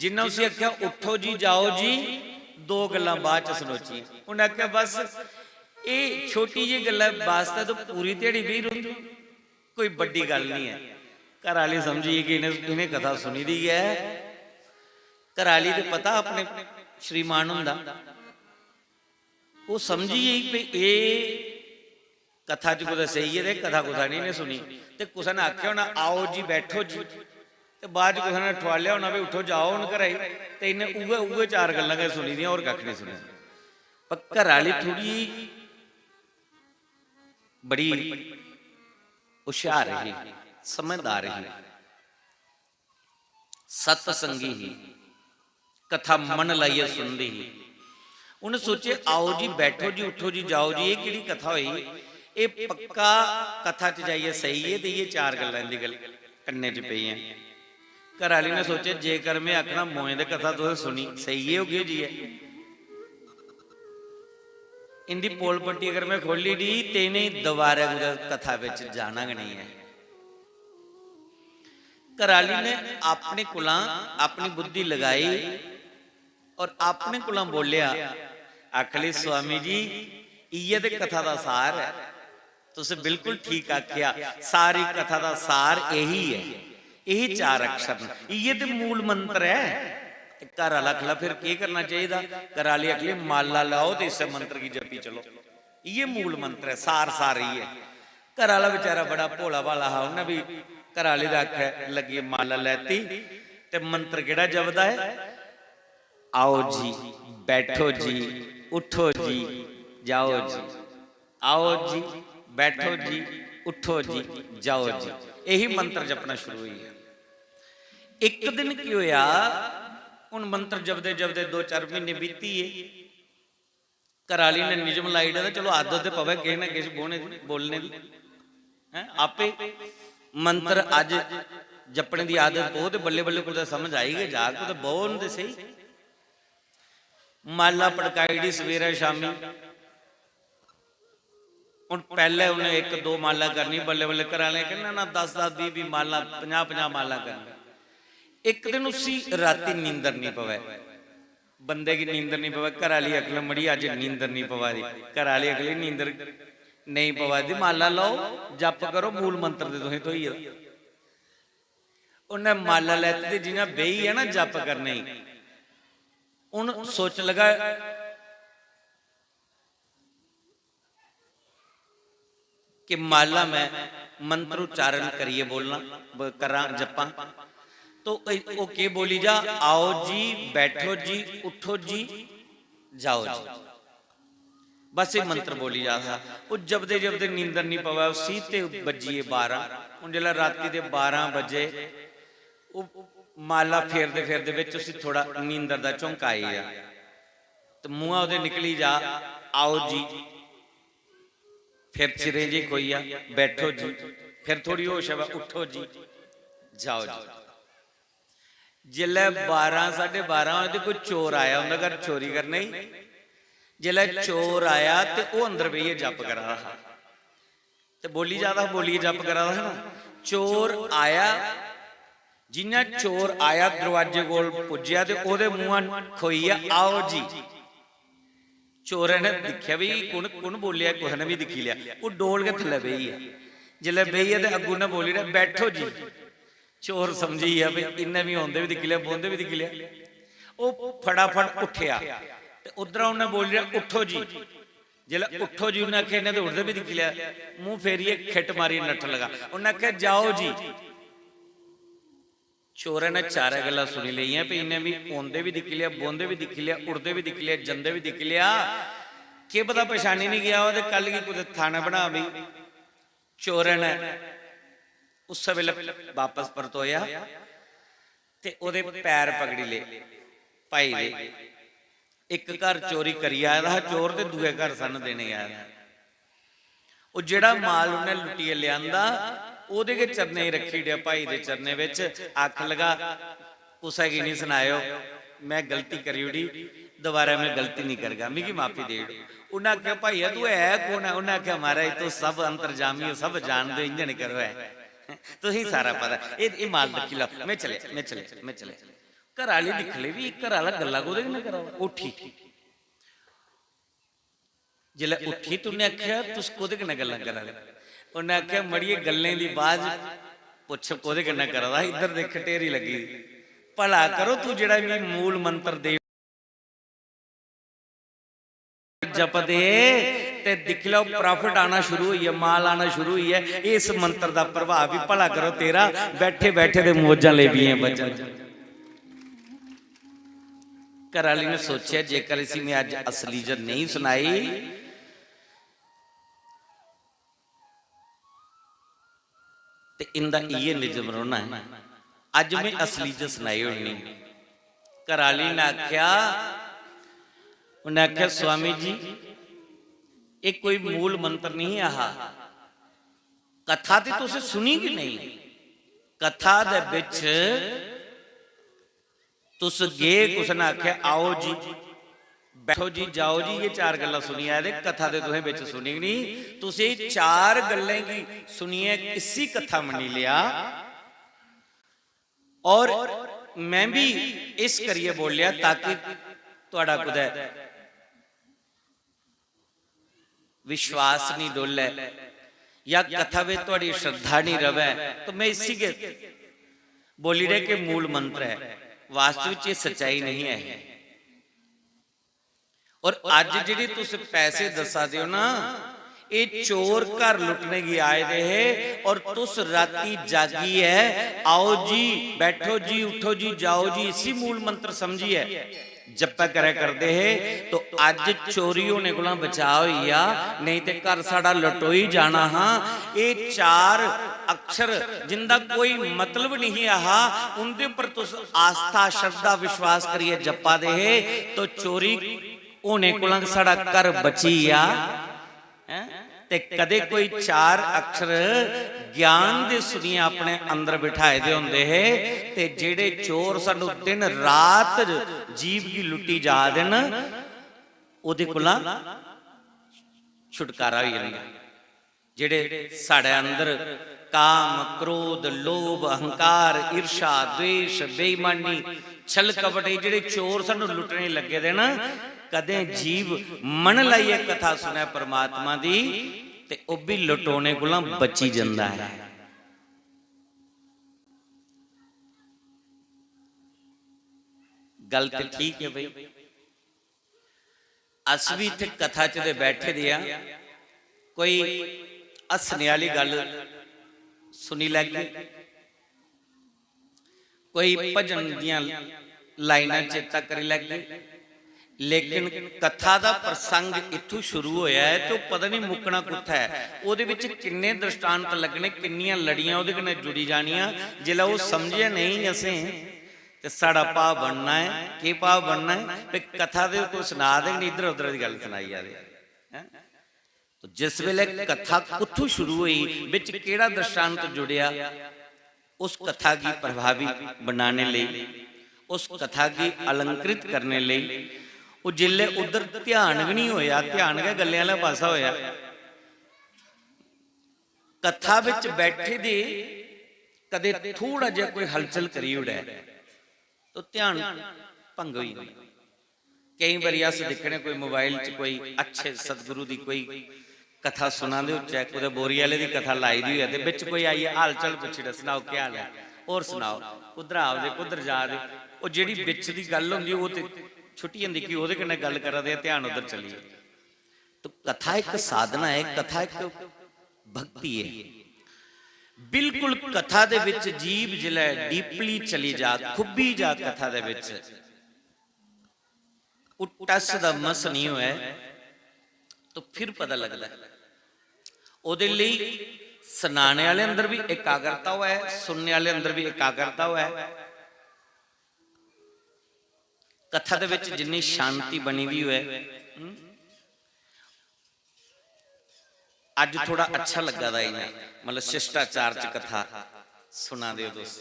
जिन्ना उसी आखेआ, "उट्ठो जी, जाओ जी", दो गल्लां बाद च सनोचियां। उन्नै आखेआ, "बस एह् छोटी जेही गल्ला बास्तै तो पूरी ध्याड़ी बेही रौंह्दे ओ, कोई बड्डी गल्ल निं ऐ।" घर आह्ली समझी गेई कि इ'नें, इ'नें कथा सुनी दी ऐ। घर आह्ली ते पता अपने श्रीमान हुंदा, ओह् समझी गेई भई एह् कथा च कुतै सेही ऐ ते कथा कुथा निं इ'नें सुनी। ते कुसै ने आखेआ होना, "आओ जी, बैठो जी।" ते बाद च कुसै ने ठुआलेआ होना, "भाई उट्ठो, जाओ हून घरै गी।" ते इ'नें उ'ऐ, उ'ऐ चार गल्लां गै सुनी दियां, होर कक्ख निं सुनेआ। पर घरै आह्ली थोह्ड़ी बड़ी हुशार ही, समझदार ही। सत्संगी ही, कथा मन लाइयै सुनदी ही। उ'नें सोचे, "आओ जी, बैठो जी, उट्ठो जी, जाओ जी, एह् केह्ड़ी कथा होई?" एह् पक्का कथा च जाइयै स्हेई ऐ, ते इ'यै चार गल्लां इं'दी गल-, कन्नै च पेइयां। घर आह्ली ने सोचेआ, जेकर में आखना मोए दे कथा तुसें सुनी, स्हेई ऐ, ओह् केह् जी ऐ? इं'दी पोल पट्टी अगर में खोह्ल्ली दी, ते इ'नें दोबारा कुतै कथा बिच जाना गै नेईं ऐ। घर आह्ली ने अपने कोला अपनी बुद्धि लगाई और अपने कोला बोलेआ, आखली, "स्वामी जी, इ'यै ते कथा दा सार ऐ।" तुसें बिल्कुल ठीक आखेआ, सारी कथा दा सार एही ऐ, एही चार अक्षर न, इ'यै ते मूल मंत्र ऐ। ते घर आह्ला आखला, "फिर केह् करना चाहिदा?" घर आह्ली आखली, "माला लाओ ते इस्सै मंत्र गी जपी चलो, इ'यै मूल मंत्र ऐ, सार सार इ'यै।" घर आह्ला बेचारा बड़ा भोला भाला हा, उन्नै बी घर आह्ली दा आखै लग्गियै माला लैती। ते मंत्र केह्ड़ा जपदा ऐ? "आओ जी, बैठो जी, उठो जी, जाओ जी। आओ जी, बैठो जी, उठो जी, जाओ जी।" यही मंत्र जपना शुरू होई गेआ। इक दिन की होया, हुन मंत्र जपदे जपदे दो चार महीने बीती गे। घर आह्ली ने निजम लाई ओड़े दा, चलो आदत ते पवै किश ना किश बोहने दी, बोलने दी। हैं, आपे मंत्र अज्ज जपने दी आदत पौ ते बल्लें बल्लें कुतै समझ आई गै जाग, कुतै बौह्न ते स्हेई। माला पड़काई ओड़ी सवेरै शामीं। हुन पैह्लें उ'नें इक दो माला करनी, बल्लें बल्लें घरै आह्लें आखेआ, "ना, ना, दस दस, बीह् बीह् माला, पंजाह् पंजाह् माला करनी।" इक दिन उसी रातीं नींदर निं पवै। बंदे गी नींदर निं पवै, घरै आह्ली आखन, "मड़ी, अज्ज नींदर निं पवा दी।" घरै आह्ली आखन, "नींदर नेईं पवा दी, माला लाओ, जप करो, मूल मंत्र ते तुसें थ्होई गेदा।" उन्नै माला लैती ते जि'यां बेही गेआ ना जप करने गी, हून सोचन लगा, कि माला में मंत्रोच्चारण करियै बोलना, ब-, करां, जप्पां। तो ए-, ओह् केह् बोली जा, "आओ जी, बैठो जी, उठो जी, जाओ जी।" बस एह् मंत्र बोली जा था। ओह् जपदे जपदे नींदर निं पवै उसी ते बज्जी गे बारां। हून जिसलै रातीं दे बारां बजे, ओह् माला फेरदे फेरदे बिच उसी थोह्ड़ा नींदर दा झोंका आई गेआ। ते मुंहा ओह्दे निकली जा, "आओ जी।" फिर चिरें जी खोई जा, "बैठो जी।" फिर थोह्ड़ी होश आवै, "उठो जी, जाओ जी।" जिसलै बारां, साढ़े बारां होए ते कोई चोर आया उं'दे घर चोरी करने गी। जिसलै चोर आया ते ओह् अंदर बेहियै जप करा दा हा। ते बोली जा दा हा, बोलियै जप करा दा हा ना। चोर आया, जि'यां चोर आया दरोआजे कोल पुज्जेआ ते ओह्दे मुंहा खोई गेआ, "आओ जी।" चोरै ने दिक्खेआ, "भाई, कु'न, कु'न बोल्लेआ?" कुसै ने बी दिक्खी लेआ। ओह् डोल गै थल्लै बेही गेआ। जिसलै बेही गेआ ते अग्गूं उ'न्नै बोल्ली ओड़ेआ, "बैठो जी।" चोर समझी गेआ, "भाई, इ'न्नै बी औंदे बी दिक्खी लेआ, बौंह्दे बी दिक्खी लेआ।" ओह् फटाफट उट्ठेआ ते उद्धरा उ'न्नै बोल्ली ओड़ेआ, "उट्ठो जी।" जिसलै "उट्ठो जी" उ'न्नै आखेआ, इ'न्नै ते उठदे बी दिक्खी लेआ, मूंह फेरियै खिट्ट मारियै नट्ठन लगा। उ'न्नै आखेआ, "जाओ जी।" चोरै ने चारै गल्लां सुनी लेइयां, भाई, इ'न्नै बी औंदे बी दिक्खी लेआ, बौंह्दे बी दिक्खी लेआ, उठदे बी दिक्खी लेआ, जंदे बी दिक्खी लेआ। केह् पता पछानी निं गेआ होऐ ते कल गी कुतै थाने बना बी। चोरै ने उस्सै बेल्लै बापस परतोया ते ओह्दे पैर पकड़ी ले भाई दे। इक घर चोरी करी आए दा हा चोर ते दूए घर सन्न देने गी आए दा हा। ओह् जेह्ड़ा माल उन्नै लुट्टियै लेआंदा, ओह्दे गै चरणें च रक्खी ओड़ेआ, भाई दे चरणें बिच। आखन लगा, "कुसै गी निं सनाएओ, में गलती करी ओड़ी, दोबारा में गलती निं करगा, मिगी माफी देई ओड़ो।" उन्नै आखेआ, "भाइया, तूं है कु'न ऐ?" उन्नै आखेआ, "महाराज, तुस सब अंतर्जामी ओ, सब जानदे ओ, इ'यां निं करो ऐ। तुसें गी सारा पता ऐ। एह्, एह् माल रक्खी लैओ, में चलेआ, में चलेआ, में चलेआ।" घर आह्ली दिक्खी लेई, "भाई, एह् घर आह्ला गल्लां कोह्दे कन्नै करा दा?" उट्ठी। जिसलै उट्ठी ते उन्नै आखेआ, "तुस कोह्दे कन्नै गल्लां करा दे?" उन्नै आखेआ, "मड़िये, गल्लें दी बाज पुच्छ कोह्दे कन्नै करा दा? इद्धर दिक्ख, ढेरी लग्गी दी। भला करो, तू जेह्ड़ा मिगी मूल मंत्र दे जपदे, ते दिक्खी लैओ, profit आना शुरू होई गेआ, माल आना शुरू होई गेआ। इस मंत्र दा प्रभाव बी, भला करो, तेरा बैठे बैठे दे मौजां लेई पिये बचन।" घर आह्ली ने सोचेआ, "जेकर इसी में अज्ज असलीयत नेईं सनाई ते इं'दा इ'यै निजम रौह्ना ऐ। अज्ज में असलीयत सनाई ओड़नी।" घर आह्ली ने आखेआ, उन्नै आखेआ, "स्वामी जी, एह् कोई मूल मंत्र नहीं हा। कथा ते तुसें सुनी कि नहीं? कथा दे बिच तुस गे, कुसै ने आखेआ, "आओ जी, बैठो जी, जाओ जी, ये चार गल्लां सुनियै आए दे, कथा ते तुसें बिच सुनी गै नहीं।" तुसें चार गल्लें गी सुनियै किसी कथा मन्नी लेआ। और मैं भी इस करियै बोलेआ ताकि थुआढ़ा कुतै विश्वास नहीं डोलै या कथा बिच थुआढ़ी श्रद्धा नहीं रवै, तो मैं इसी गै बोली रहे कि मूल मंत्र है। वास्तव च ये सच्चाई नहीं है। और अज्ज जेह्ड़े तुस पैसे दस्सा दे हो ना, एह् चोर घर लुट्टने गी आए दे हे और तुस राती जागियै, "आओ जी, बैठो जी, उठो जी, जाओ जी", इसी मूल मंत्र समझियै जप्पै करै करदे हे, तो अज्ज चोरी होने कोला बचाऽ होई गेआ, नेईं ते घर साढ़ा लटोई जाना हा। एह् चार अक्षर जिंदा कोई मतलब नहीं हा, उंदे पर तुस आस्था, श्रद्धा, विश्वास करियै जप्पा दे हे, तो चोरी होने कोला साढ़ा घर बची गेआ। हैं? ते कदे कोई चार अक्षर ज्ञान दे सुनियै अपने अंदर बिठाए दे होंदे हे, ते जेह्ड़े चोर सानू दिन रात जीव गी लुट्टी जा दे न, ओह्दे कोला छुटकारा होई जंदा। जेह्ड़े साढ़े अंदर काम, क्रोध, लोभ, अहंकार, ईर्षा, द्वेष, बेईमानी, छल कपट, एह् जेह्ड़े चोर सानू लुट्टने लग्गे दे ना, कदें जीव मन लाइयै कथा सुनै परमात्मा दी, ते ओह् बी लटोने कोला बची जंदा ऐ। गल ते ठीक है भाई, अस भी इत्थै कथा च ते बैठे दे आं, कोई हस्सने आह्ली गल्ल सुनी लैगे, कोई भजन दियां लाइनां चेता करी लैगे, लेकिन कथा दा प्रसंग इत्थूं शुरू होया ऐ ते ओह् पता नहीं मुक्कना कुत्थै ऐ। ओह्दे बिच किन्ने दृष्टांत लग्गने, किन्नियां लड़ियां ओह्दे कन्नै जुड़ी जानियां। जिसलै ओह् समझेआ नेईं असें, ते साढ़ा भाव बनना ऐ। केह् भाव बनना ऐ? भाई, कथा ते कोई सना दे गै निं, इद्धर उद्धर दी गल्ल सनाई जा दे, हैं? तो जिस वेले कथा कुत्थों शुरू होई, बिच केह्ड़ा दृष्टांत जुड़ेआ, उस कथा गी प्रभावी बनाने लेई, उस कथा गी अलंकृत करने लेई, ओह् जिसलै उद्धर ध्यान गै निं होया, ध्यान गै गल्लें आह्ला पासा होया, कथा बिच बैठे दे कदे थोड़ा जेहा कोई हलचल करी ओड़ै, तो ध्यान भंग होई जंदा। केईं बारी अस दिक्खने कोई मोबाइल च कोई अच्छे सतगुरु दी कोई कथा सुना दे होचै, कुतै बोरी आह्ले दी कथा लाई दी होऐ ते बिच कोई आइयै हाल चाल पुच्छी ओड़ै, "सनाओ, केह् हाल ऐ? होर सनाओ, कुद्धर आ दे, कुद्धर जा दे?" ओह् जेह्ड़ी बिच दी गल्ल होंदी, ओह् ते छुट्टी जंदी कि ओह्दे कन्नै गल्ल करा दे, ध्यान उद्धर चली जा। तो कथा इक साधना ऐ, कथा इक भक्ति ऐ। बिल्कुल कथा दे विच जीव जिसलै deeply चली जा, खुब्बी जा कथा दे विच, ओह् टस दा मस निं होऐ, तो फिर पता लगदा ऐ। ओह्दे लेई सनाने आह्ले अंदर बी एकाग्रता होऐ, सुनने आह्ले अंदर बी एकाग्रता होऐ, कथा दे विच जिन्नी शांति बनी दी होऐ, हम्म, अज्ज थोड़ा अच्छा लग्गा दा इ'यां, मतलब शिष्टाचार च कथा सुना दे ओ तुस।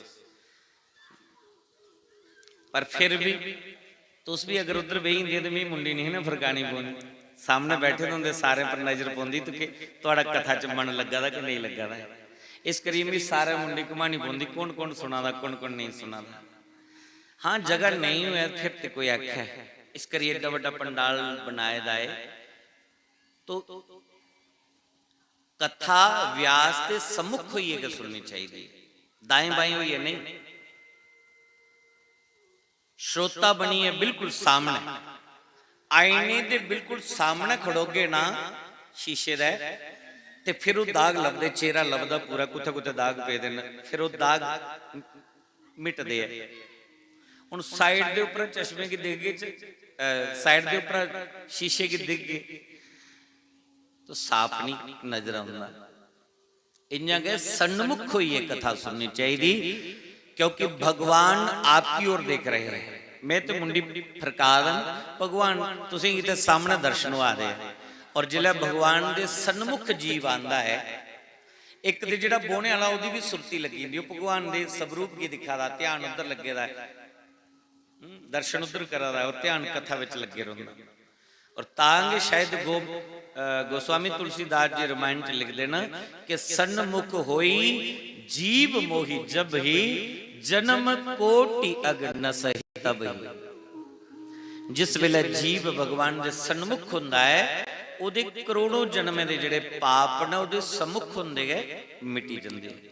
पर फिर भी तुस भी अगर उद्धर बेही जंदे ते मिगी मुंडी निं ही ना फरकानी पौनी। सामनै बैठे दे होंदे, सारें पर नजर पौंदी ते कि थुआढ़ा कथा च मन लग्गा दा कि नेईं लग्गा दा ऐ। इस करियै मिगी सारै मुंडी घुमानी पौंदी, कु'न कु'न सुना दा, कु'न कु'न नेईं सुना दा। हां, जगह नेईं होऐ फिर ते कोई आखै, इस करियै एड्डा बड्डा पंडाल बनाए दा ऐ। तो कथा व्यास दे सम्मुख होइयै गै सुननी चाहिदी, दाएं बाएं होइयै नेईं। श्रोता बनियै बिल्कुल सामनै, आईने दे बिल्कुल सामनै खड़ोगे ना शीशे दे, ते फिर ओह् दाग लभदे, चेहरा लभदा पूरा, कुत्थै कुत्थै दाग पेदे न, फिर ओह् दाग मिटदे ऐ। हुन side दे उप्पर चश्मे गी दिखगे च, अ, side दे उप्पर शीशे गी दिखगे तो साफ नहीं नजर आंदा। इ'यां गै सन्मुख होइयै कथा सुननी चाहिदी, क्योंकि भगवान आपकी ओर देख रहे हैं। में ते मुंडी फरका दा, भगवान तुसेंगी ते सामनै दर्शन होआ दे। और जिसलै भगवान दे सन्मुख जीव आंदा है, इक ते जेह्ड़ा बौह्ने आह्ला, ओह्दी बी सुरती लग्गी जंदी, ओह् भगवान दे स्वरूप गी दिक्खा दा, ध्यान उद्धर लग्गे दा ऐ। हम्म, दर्शन उद्धर करा दा ऐ और ध्यान कथा बिच लग्गे रौंह्दा। और तां गै शायद गो-, अ, गोस्वामी तुलसीदास जी रामायण च लिखदे न कि "सन्मुख होई जीव मोहि जब ही, जन्म कोटि अग नसहि तब ही।" जिस बेलै जीव भगवान दे सन्मुख हुंदा ऐ, ओह्दे करोड़ों जन्में दे जेह्ड़े पाप न, ओह्दे सम्मुख हुंदे गै मिटी जंदे न।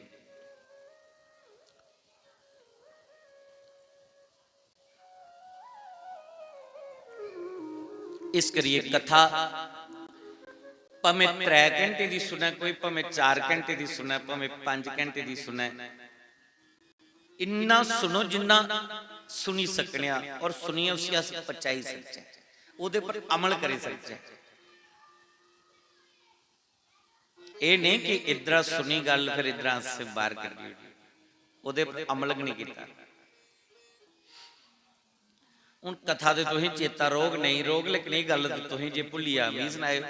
इस करियै कथा भामें त्रै घैंटे दी सुनै कोई, भामें चार घैंटे दी सुनै, भामें पंज घैंटे दी सुनै, इन्ना सुनो जिन्ना सुनी सकने आं और सुनियै उसी अस पचाई सकचै, ओह्दे पर अमल करी सकचै। एह् नेईं कि इद्धरा सुनी गल्ल, फिर इद्धरा असें बाहर कड्ढी ओड़ी, ओह्दे पर अमल गै नेईं कीता। हून कथा ते तुसें चेता रौह्ग, नेईं रौह्ग, लेकिन एह् गल्ल ते तुसें जे भुल्ली जा, मिगी सनाएओ,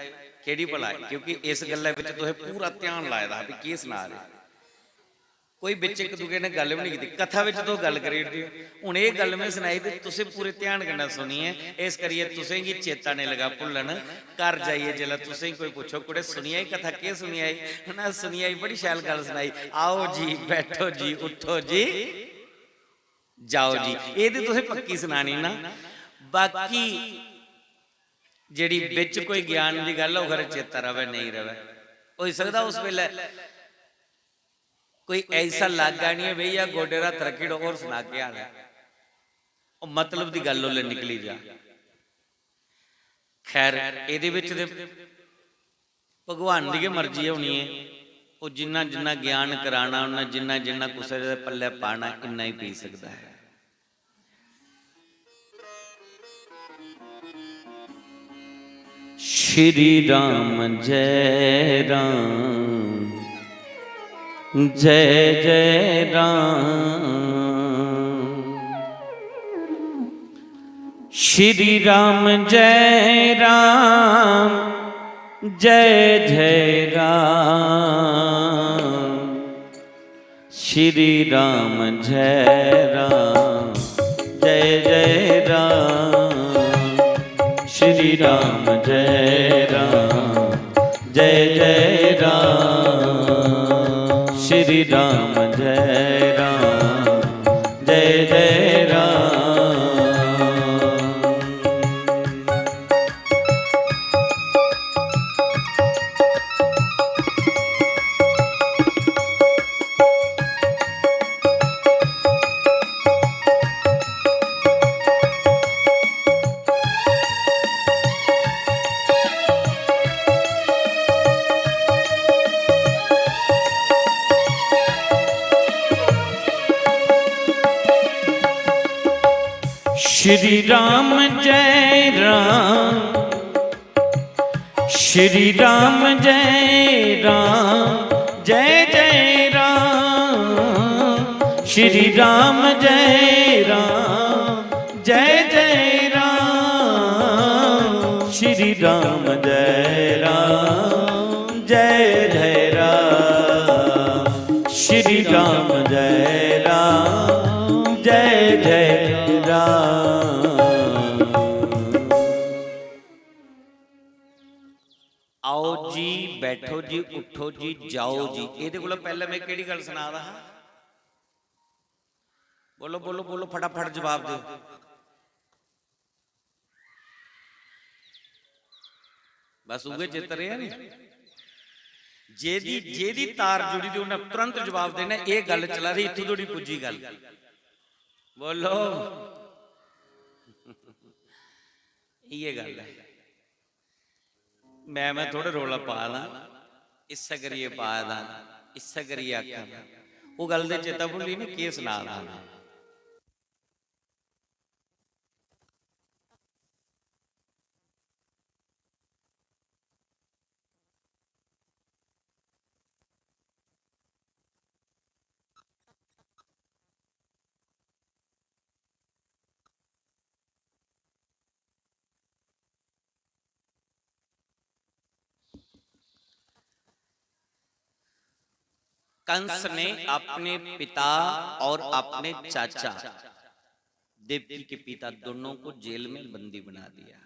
केह्ड़ी भला ऐ? क्योंकि इस गल्लै बिच तुसें पूरा ध्यान लाए दा हा, भी केह् सना दे। कोई बिच इक दूए ने गल्ल बी नेईं कीती, कथा बिच तुस गल्ल करी ओड़दे ओ। हून एह् गल्ल में सनाई ते तुसें पूरे ध्यान कन्नै सुनी ऐ, इस करियै तुसें गी चेता नेईं लगा भुल्लन। घर जाइयै जिसलै तुसें गी कोई पुच्छो, "कुड़े, सुनी आई कथा, केह् सुनी आई?" उ'नें, "सुनी आई, बड़ी शैल गल्ल सनाई, आओ जी, बैठो जी, उठो जी, जाओ जी।" एह् ते तुसें पक्की सनानी ना। बाकी जेह्ड़ी बिच कोई ज्ञान दी गल्ल, ओह् खरै चेता र'वै, नेईं र'वै। होई सकदा उस बेल्लै कोई ऐसा लागा निं ऐ, भैया, गोडे रा हत्थ रक्खी ओड़ो, होर सना केह् हाल ऐ? ओह् मतलब दी गल्ल ओल्लै निकली जा। खैर, एह्दे बिच ते भगवान दी गै मर्जी होनी ऐ। ओह् जिन्ना जिन्ना ज्ञान कराना, उन्ना जिन्ना जिन्ना कुसै दे पल्लै पाना, इन्ना ही पी सकदा ऐ। श्री राम जय राम, जय जय राम। श्री राम जय राम, जय जय राम। श्री राम जय राम, जय जय राम। श्री राम जय राम, जय जय राम। श्री राम जय राम, जय जय राम। श्री राम जय राम, श्री राम जय राम, जय जय राम। श्री राम जय राम, जय जय राम। श्री राम जय राम, जय जय राम। श्री राम जय राम, जय जय राम। आओ जी, बैठो जी, उठो जी, जाओ जी। एह्दे कोला पैह्लें में केह्ड़ी गल्ल सना दा हा? बोलो, बोलो, बोलो, फटाफट जवाब दो। बस उ'ऐ चित्त रेहा नी। जेह्दी, जेह्दी तार जुड़ी दी, उ'न्नै तुरंत जवाब देना, एह् गल्ल चला दी, इत्थूं धोड़ी पुज्जी गल्ल। बोलो, इ'यै गल्ल ऐ। मैं, मैं थोड़े रौला पा दा, इस्सै करियै पा दा, इस्सै करियै आखा दा। ओह् गल्ल ते चेता भुल्ली नी, केह् सना दा मैं। कंस ने अपने पिता और अपने चाचा, देवकी के पिता, दोनों को जेल में बंदी बना दिया।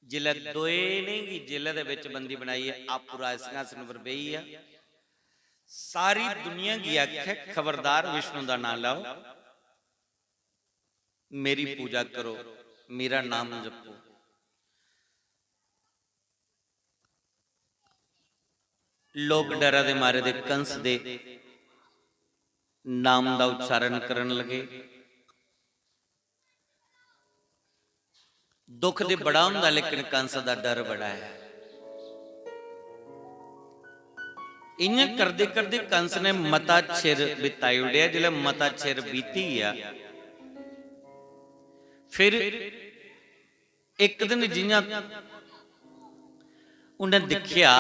जिसलै दोए ने गी जेलै दे बिच बंदी बनाइयै आपूं राज सिंहासन पर बेही गेआ, सारी दुनिया गी आखै, "खबरदार विष्णु दा नांऽ लैओ, मेरी पूजा करो, मेरा नाम जपो।" लोक डरा दे मारे दे कंस दे नाम दा उच्चारण करन लगे। दुख ते बड़ा होंदा, लेकिन कंस दा डर बड़ा ऐ। इ'यां करदे करदे कंस ने मता चिर बिताई ओड़ेआ। जिसलै मता चिर बीती गेआ, फिर इक दिन जि'यां उ'नें दिक्खेआ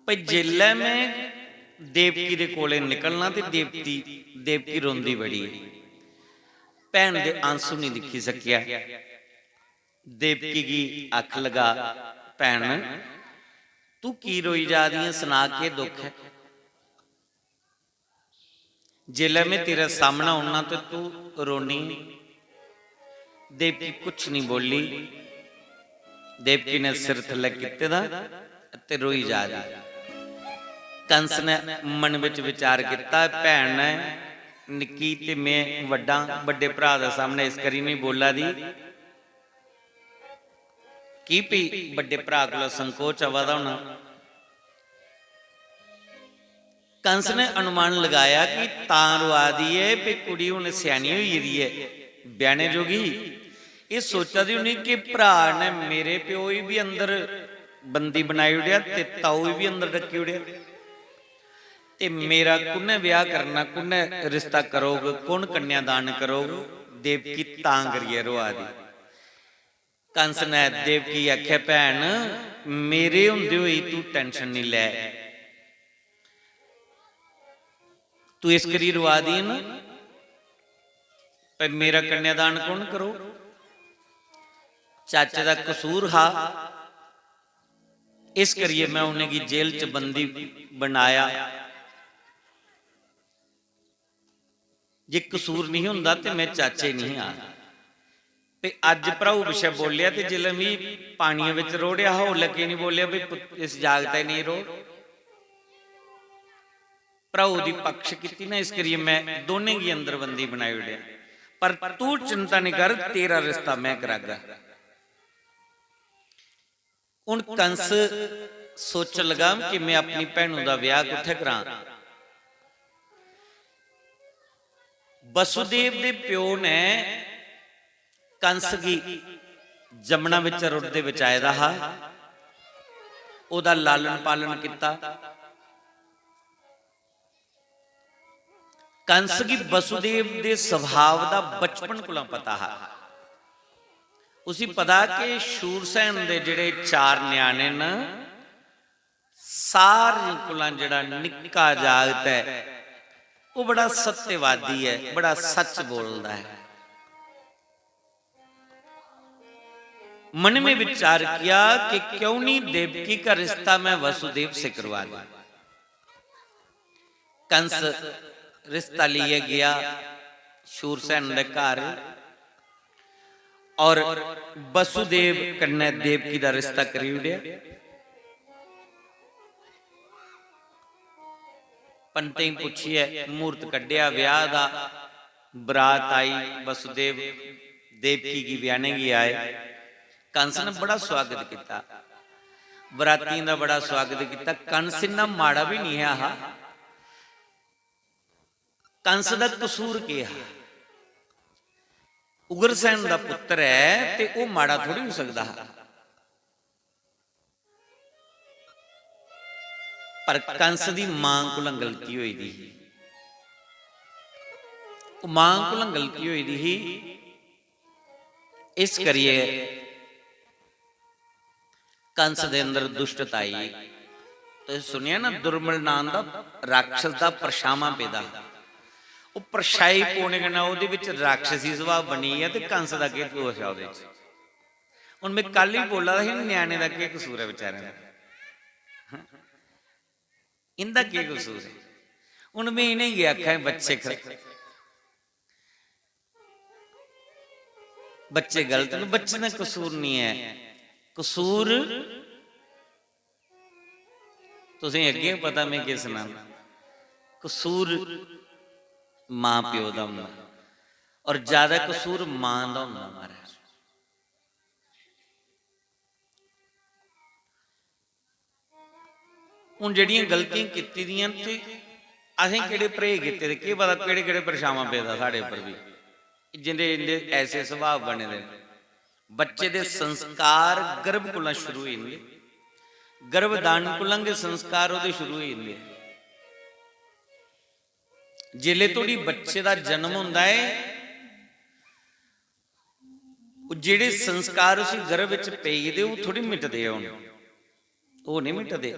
भई जेल्लै में देवकी दे कोले निकलना ते देवती, देवकी रोंदी बड़ी ऐ। भैन दे आंसू निं दिक्खी सकेआ। देवकी गी आख लगा, "भैन, तू की रोई जा दी ऐं? सना, केह् दुख ऐ? जेल्लै में तेरे सामनै औन्ना ते तू रोनी।" देवकी कुछ निं बोली। देवकी ने सिर थल्लै कीते दा ते रोई जा दी। कंस ने मन बिच विचार कीता, "भैन ऐ निक्की ते में बड्डा, बड्डे भ्राऽ दे सामनै इस करी निं बोला दी।" की भई बड्डे भ्राऽ कोला संकोच आवा दा होना। कंस ने अनुमान लगाया कि तां रोआ दी ऐ भई कुड़ी हुन स्यानी होई गेदी ऐ, ब्याह्ने जोगी। एह् सोचा दी होनी कि भ्राऽ ने मेरे प्यो गी बी अंदर बंदी बनाई ओड़ेआ ते ताऊ गी बी अंदर डक्की ओड़ेआ। ते मेरा कु'न्नै ब्याह् करना, कु'न्नै रिश्ता करोग, कु'न कन्यादान करोग? देवकी तां करियै रोआ दी। कंस ने देवकी गी आखेआ, "भैन, मेरे होंदे होई तू tension निं लै। तू इस करी रोआ दी ऐ ना, भई मेरा कन्यादान कु'न करो? चाचे दा कसूर हा, इस करियै में उ'नेंगी जेल च बंदी बनाया।" जे कसूर निं होंदा ते में चाचे निं हा। ते अज्ज भ्राऊ पिच्छें बोल्लेआ ते जिसलै मिगी पानियै बिच रोढ़ेआ हा, उसलै की निं बोल्लेआ भई पुत-, इस जागतै गी नेईं रोढ़? भ्राऊ दी पक्ष कीती ना, इस करियै में दोनें गी अंदर बंदी बनाई ओड़ेआ। पर तू चिंता निं कर, तेरा रिश्ता में करागा। हुन कंस सोचन लगा कि में अपनी भैनू दा ब्याह कुत्थै करां। वसुदेव दे प्यो ने कंस गी जमुना बिच रुढ़दे बचाए दा हा, ओहदा लालन पालन कीता। कंस गी वसुदेव दे स्वभाव दा बचपन कोला पता हा। उसी पता कि शूरसेन दे जेह्ड़े चार ञ्याणे न, सारें कोला जेह्ड़ा निक्का जागत ऐ, ओह् बड़ा सत्यवादी ऐ, बड़ा सच बोलदा ऐ। मन में विचार किया कि क्यों नहीं देवकी का रिश्ता मैं वसुदेव से करवा दूं। कंस रिश्ता लेइयै गेआ शूरसेन दे घर और वसुदेव कन्नै देवकी दा रिश्ता करी ओड़ेआ। पंतें गी पुच्छियै मुहूर्त कड्ढेआ ब्याह दा, बरात आई, वसुदेव देवकी गी ब्याहने गी आए। कंस ने बड़ा स्वागत कीता, बरातियें दा बड़ा स्वागत कीता। कंस इन्ना माड़ा भी नहीं हा। कंस दा कसूर केह् हा? उग्रसेन दा पुत्र ऐ ते ओह् माड़ा थोड़ी होई सकदा हा। पर कंस दी मां कोला गलती होई दी ही। ओह् मां कोला गलती होई दी ही, इस करियै कंस दे अंदर दुष्टता आई। तुसें सुनेआ ना, दुर्मल नांऽ दा राक्षस दा परछामां पेदा हा। ओह् परछाई पौने कन्नै ओह्दे बिच राक्षसी सुभाऽ बनी गेआ ते कंस दा केह् दोश ऐ ओह्दे च? हून में कल ही बोला दा ही, ञ्याणे दा केह् कसूर ऐ बेचारें दा? इंदा केह् कसूर ऐ? हून में इ'नेंगी आक्खा, बच्चे ख-, बच्चे गलत न, बच्चे दा कसूर निं ऐ। कसूर तुसें अग्गें पता में केह् सनाना। कसूर मां प्यो दा होंदा, और ज्यादा कसूर मां दा होंदा महाराज। हून जेह्ड़ियां गलतियां कीती दियां न ते असें केह्ड़े भ्रेह् कीते दे, केह् पता केह्ड़े केह्ड़े परछामां पेदा साढ़े उप्पर बी, जिंदे, इंदे ऐसे सुभाऽ बने दे न। बच्चे दे संस्कार गर्भ कोला शुरू होई जंदे, गर्भदान कोला गै संस्कार ओह्दे शुरू होई जंदे। जिसले धोड़ी बच्चे दा जन्म होंदा ऐ, ओह् जेह्ड़े संस्कार उसी गर्भ च पेई गेदे, ओह् थोड़ी मिटदे। हून ओह् नहीं मिटदे।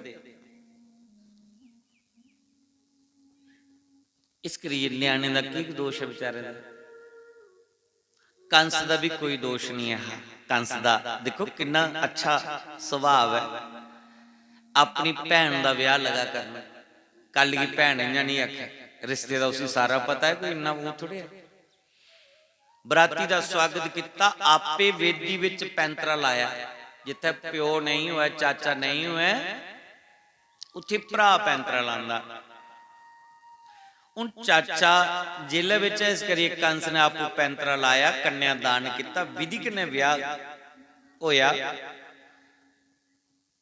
इस करियै ञ्याणे दा की दोष ऐ बेचारे दा? कंस दा बी कोई दोष नहीं ऐ हा। कंस दा दिक्खो किन्ना अच्छा सुभाव ऐ, अपनी भैन दा ब्याह लगा करन। कल गी भैन इ'यां नहीं आखे, रिश्ते दा उसी सारा पता ऐ, कोई इन्ना वो थोड़े ऐ। बराती दा स्वागत कीता, आपे वेदी विच पैंतरा लाया। जित्थै प्यो नेईं होऐ, चाचा नेईं होऐ, उत्थै भ्राऽ पैंतरा लांदा। हून चाचा जेलै बिच ऐ, इस करियै कंस ने आपूं पैंतरा लाया, कन्यादान कीता, विधि कन्नै ब्याह होया।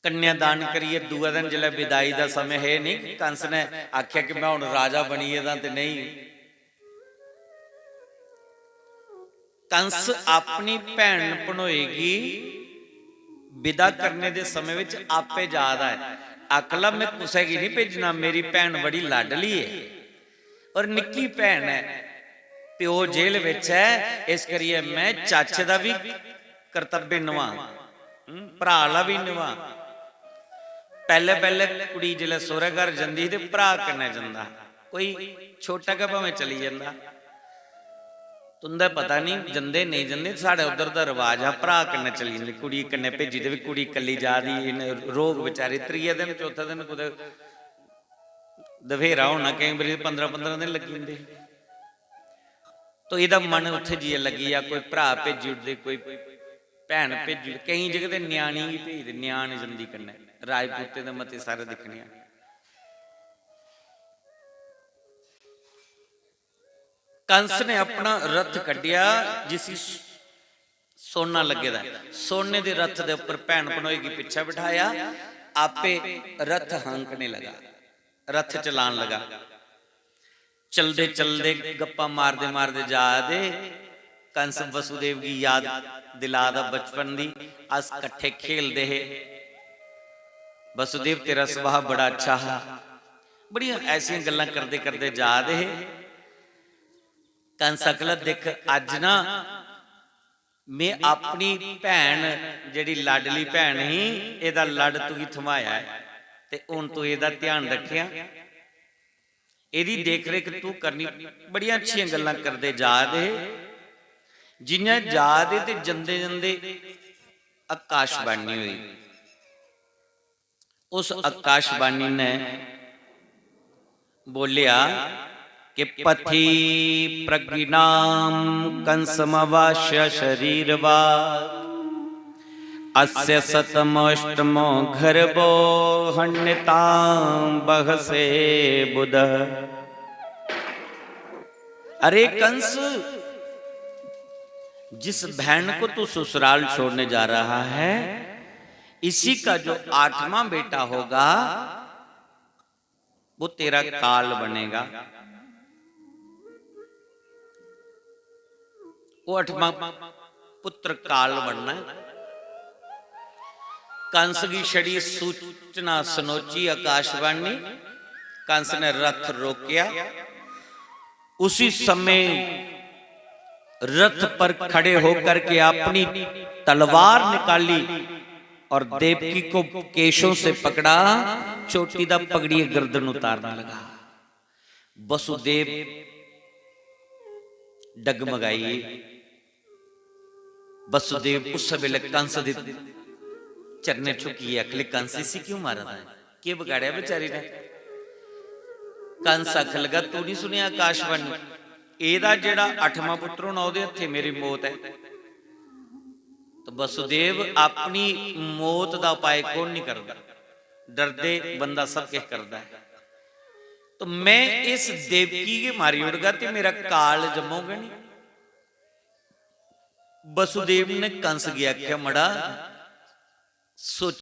कन्यादान करियै दूए दिन जिसलै विदाई दा समें हे, नहीं कि कंस ने आखेआ कि मैं हुन राजा बनी गेदा ते नेईं। कंस अपनी भैन भनोई गी विदा करने दे समें विच आपे जा दा ऐ। आखला, मैं कुसै गी नहीं भेजना, मेरी भैन बड़ी लाडली ऐ। और निक्की भैन ऐ, प्यो जेल विच ऐ, इस करियै मैं चाचे दा भी कर्तव्य निभा, हूं, भ्रा आह्ला भी निभा। पैह्ले पैह्ले कुड़ी जिसलै सौह्रे घर जंदी ही ते भ्रा कन्नै जंदा, कोई छोटा गै भामें चली जंदा। तुं'दा पता निं जंदे नेईं जंदे, साढ़े उद्धर दा रवाज हा, भ्रा कन्नै चली जंदी, कुड़ी कन्नै भेजी ते भी कुड़ी कल्ली जा दी, इ'नें रोग बेचारे, त्रिये दिन चौथे दिन कुतै दफेरा होना, केईं बारी पंदरां पंदरां दिन लग्गी जंदे। तो एह्दा मन उत्थै जाइयै लग्गी जा, कोई भ्राऽ भेजी ओड़दे, कोई भैन भेजी ओड़दे, केईं जगह ते ञ्याणी बी भेजदे, ञ्याण जंदी कन्नै। राजपूतें दे मते सारे दिक्खने आं। कंस ने अपना रथ कड्ढेआ, जिसी सोना लग्गे दा ऐ। सोने दे रथ दे उप्पर भैन भनोई गी पिच्छे बिठाया, आपे रथ हांकने लगा, रथ चलान लगा। चलदे चलदे, गप्पां मारदे मारदे जा दे। कंस वसुदेव गी याद दिला दा बचपन दी, अस कट्ठे खेलदे हे, वसुदेव तेरा सुभाऽ बड़ा अच्छा हा। बड़ियां ऐसियां गल्लां करदे करदे जा दे हे। कंस आखला, दिक्ख, अज्ज ना में अपनी भैन, जेह्ड़ी लाडली भैन ही, एह्दा लड़ तुगी थम्हाया ऐ, ते हून तू एह्दा ध्यान रक्खेआं, एह्दी देख रेख तू करनी। बड़ियां अच्छियां गल्लां करदे जा दे हे। जि'यां जा दे ते जंदे जंदे आकाशवाणी होई। उस आकाशवाणी ने बोलेआ कि पथि प्रगिनाम कंसमवास्य शरीरवा अस्य सतमोष्टमो गर्भो हन्यतां बहसे बुध। अरे कंस, जिस बहन को तू ससुराल छोड़ने जा रहा है, इसी का जो आठवां बेटा होगा, वो तेरा काल बनेगा। वो अठवां पुत्र काल बनना है। कंस की छड़ी सूचना सनोची आकाशवाणी, कंस ने रथ रोकिया। उसी समय रथ पर खड़े होकर के अपनी तलवार निकाली और देवकी को केशों से पकड़ा, चोटी दा पगड़ी गर्दन उतारने लगा। वसुदेव डगमगाई। वसुदेव उस वेले कंस दे चरणें झुकियै आखले, "कंस, इसी क्यों मारा दा है? केह् बगाड़ेआ बेचारी ने?" कंस आखन लगा, "तू नहीं सुनेआ आकाशवाणी? एह्दा जेह्ड़ा अठमां पुत्र होना, ओह्दे हत्थे मेरी मौत ऐ।" तो वसुदेव अपनी मौत दा उपाय कौन नहीं करदा? डरदे बंदा सब किश करदा है। तो मैं इस देवकी गी मारी ओड़गा ते मेरा काल जम्मोग नहीं। वसुदेव ने कंस गी आखेआ, "मड़ा, सोच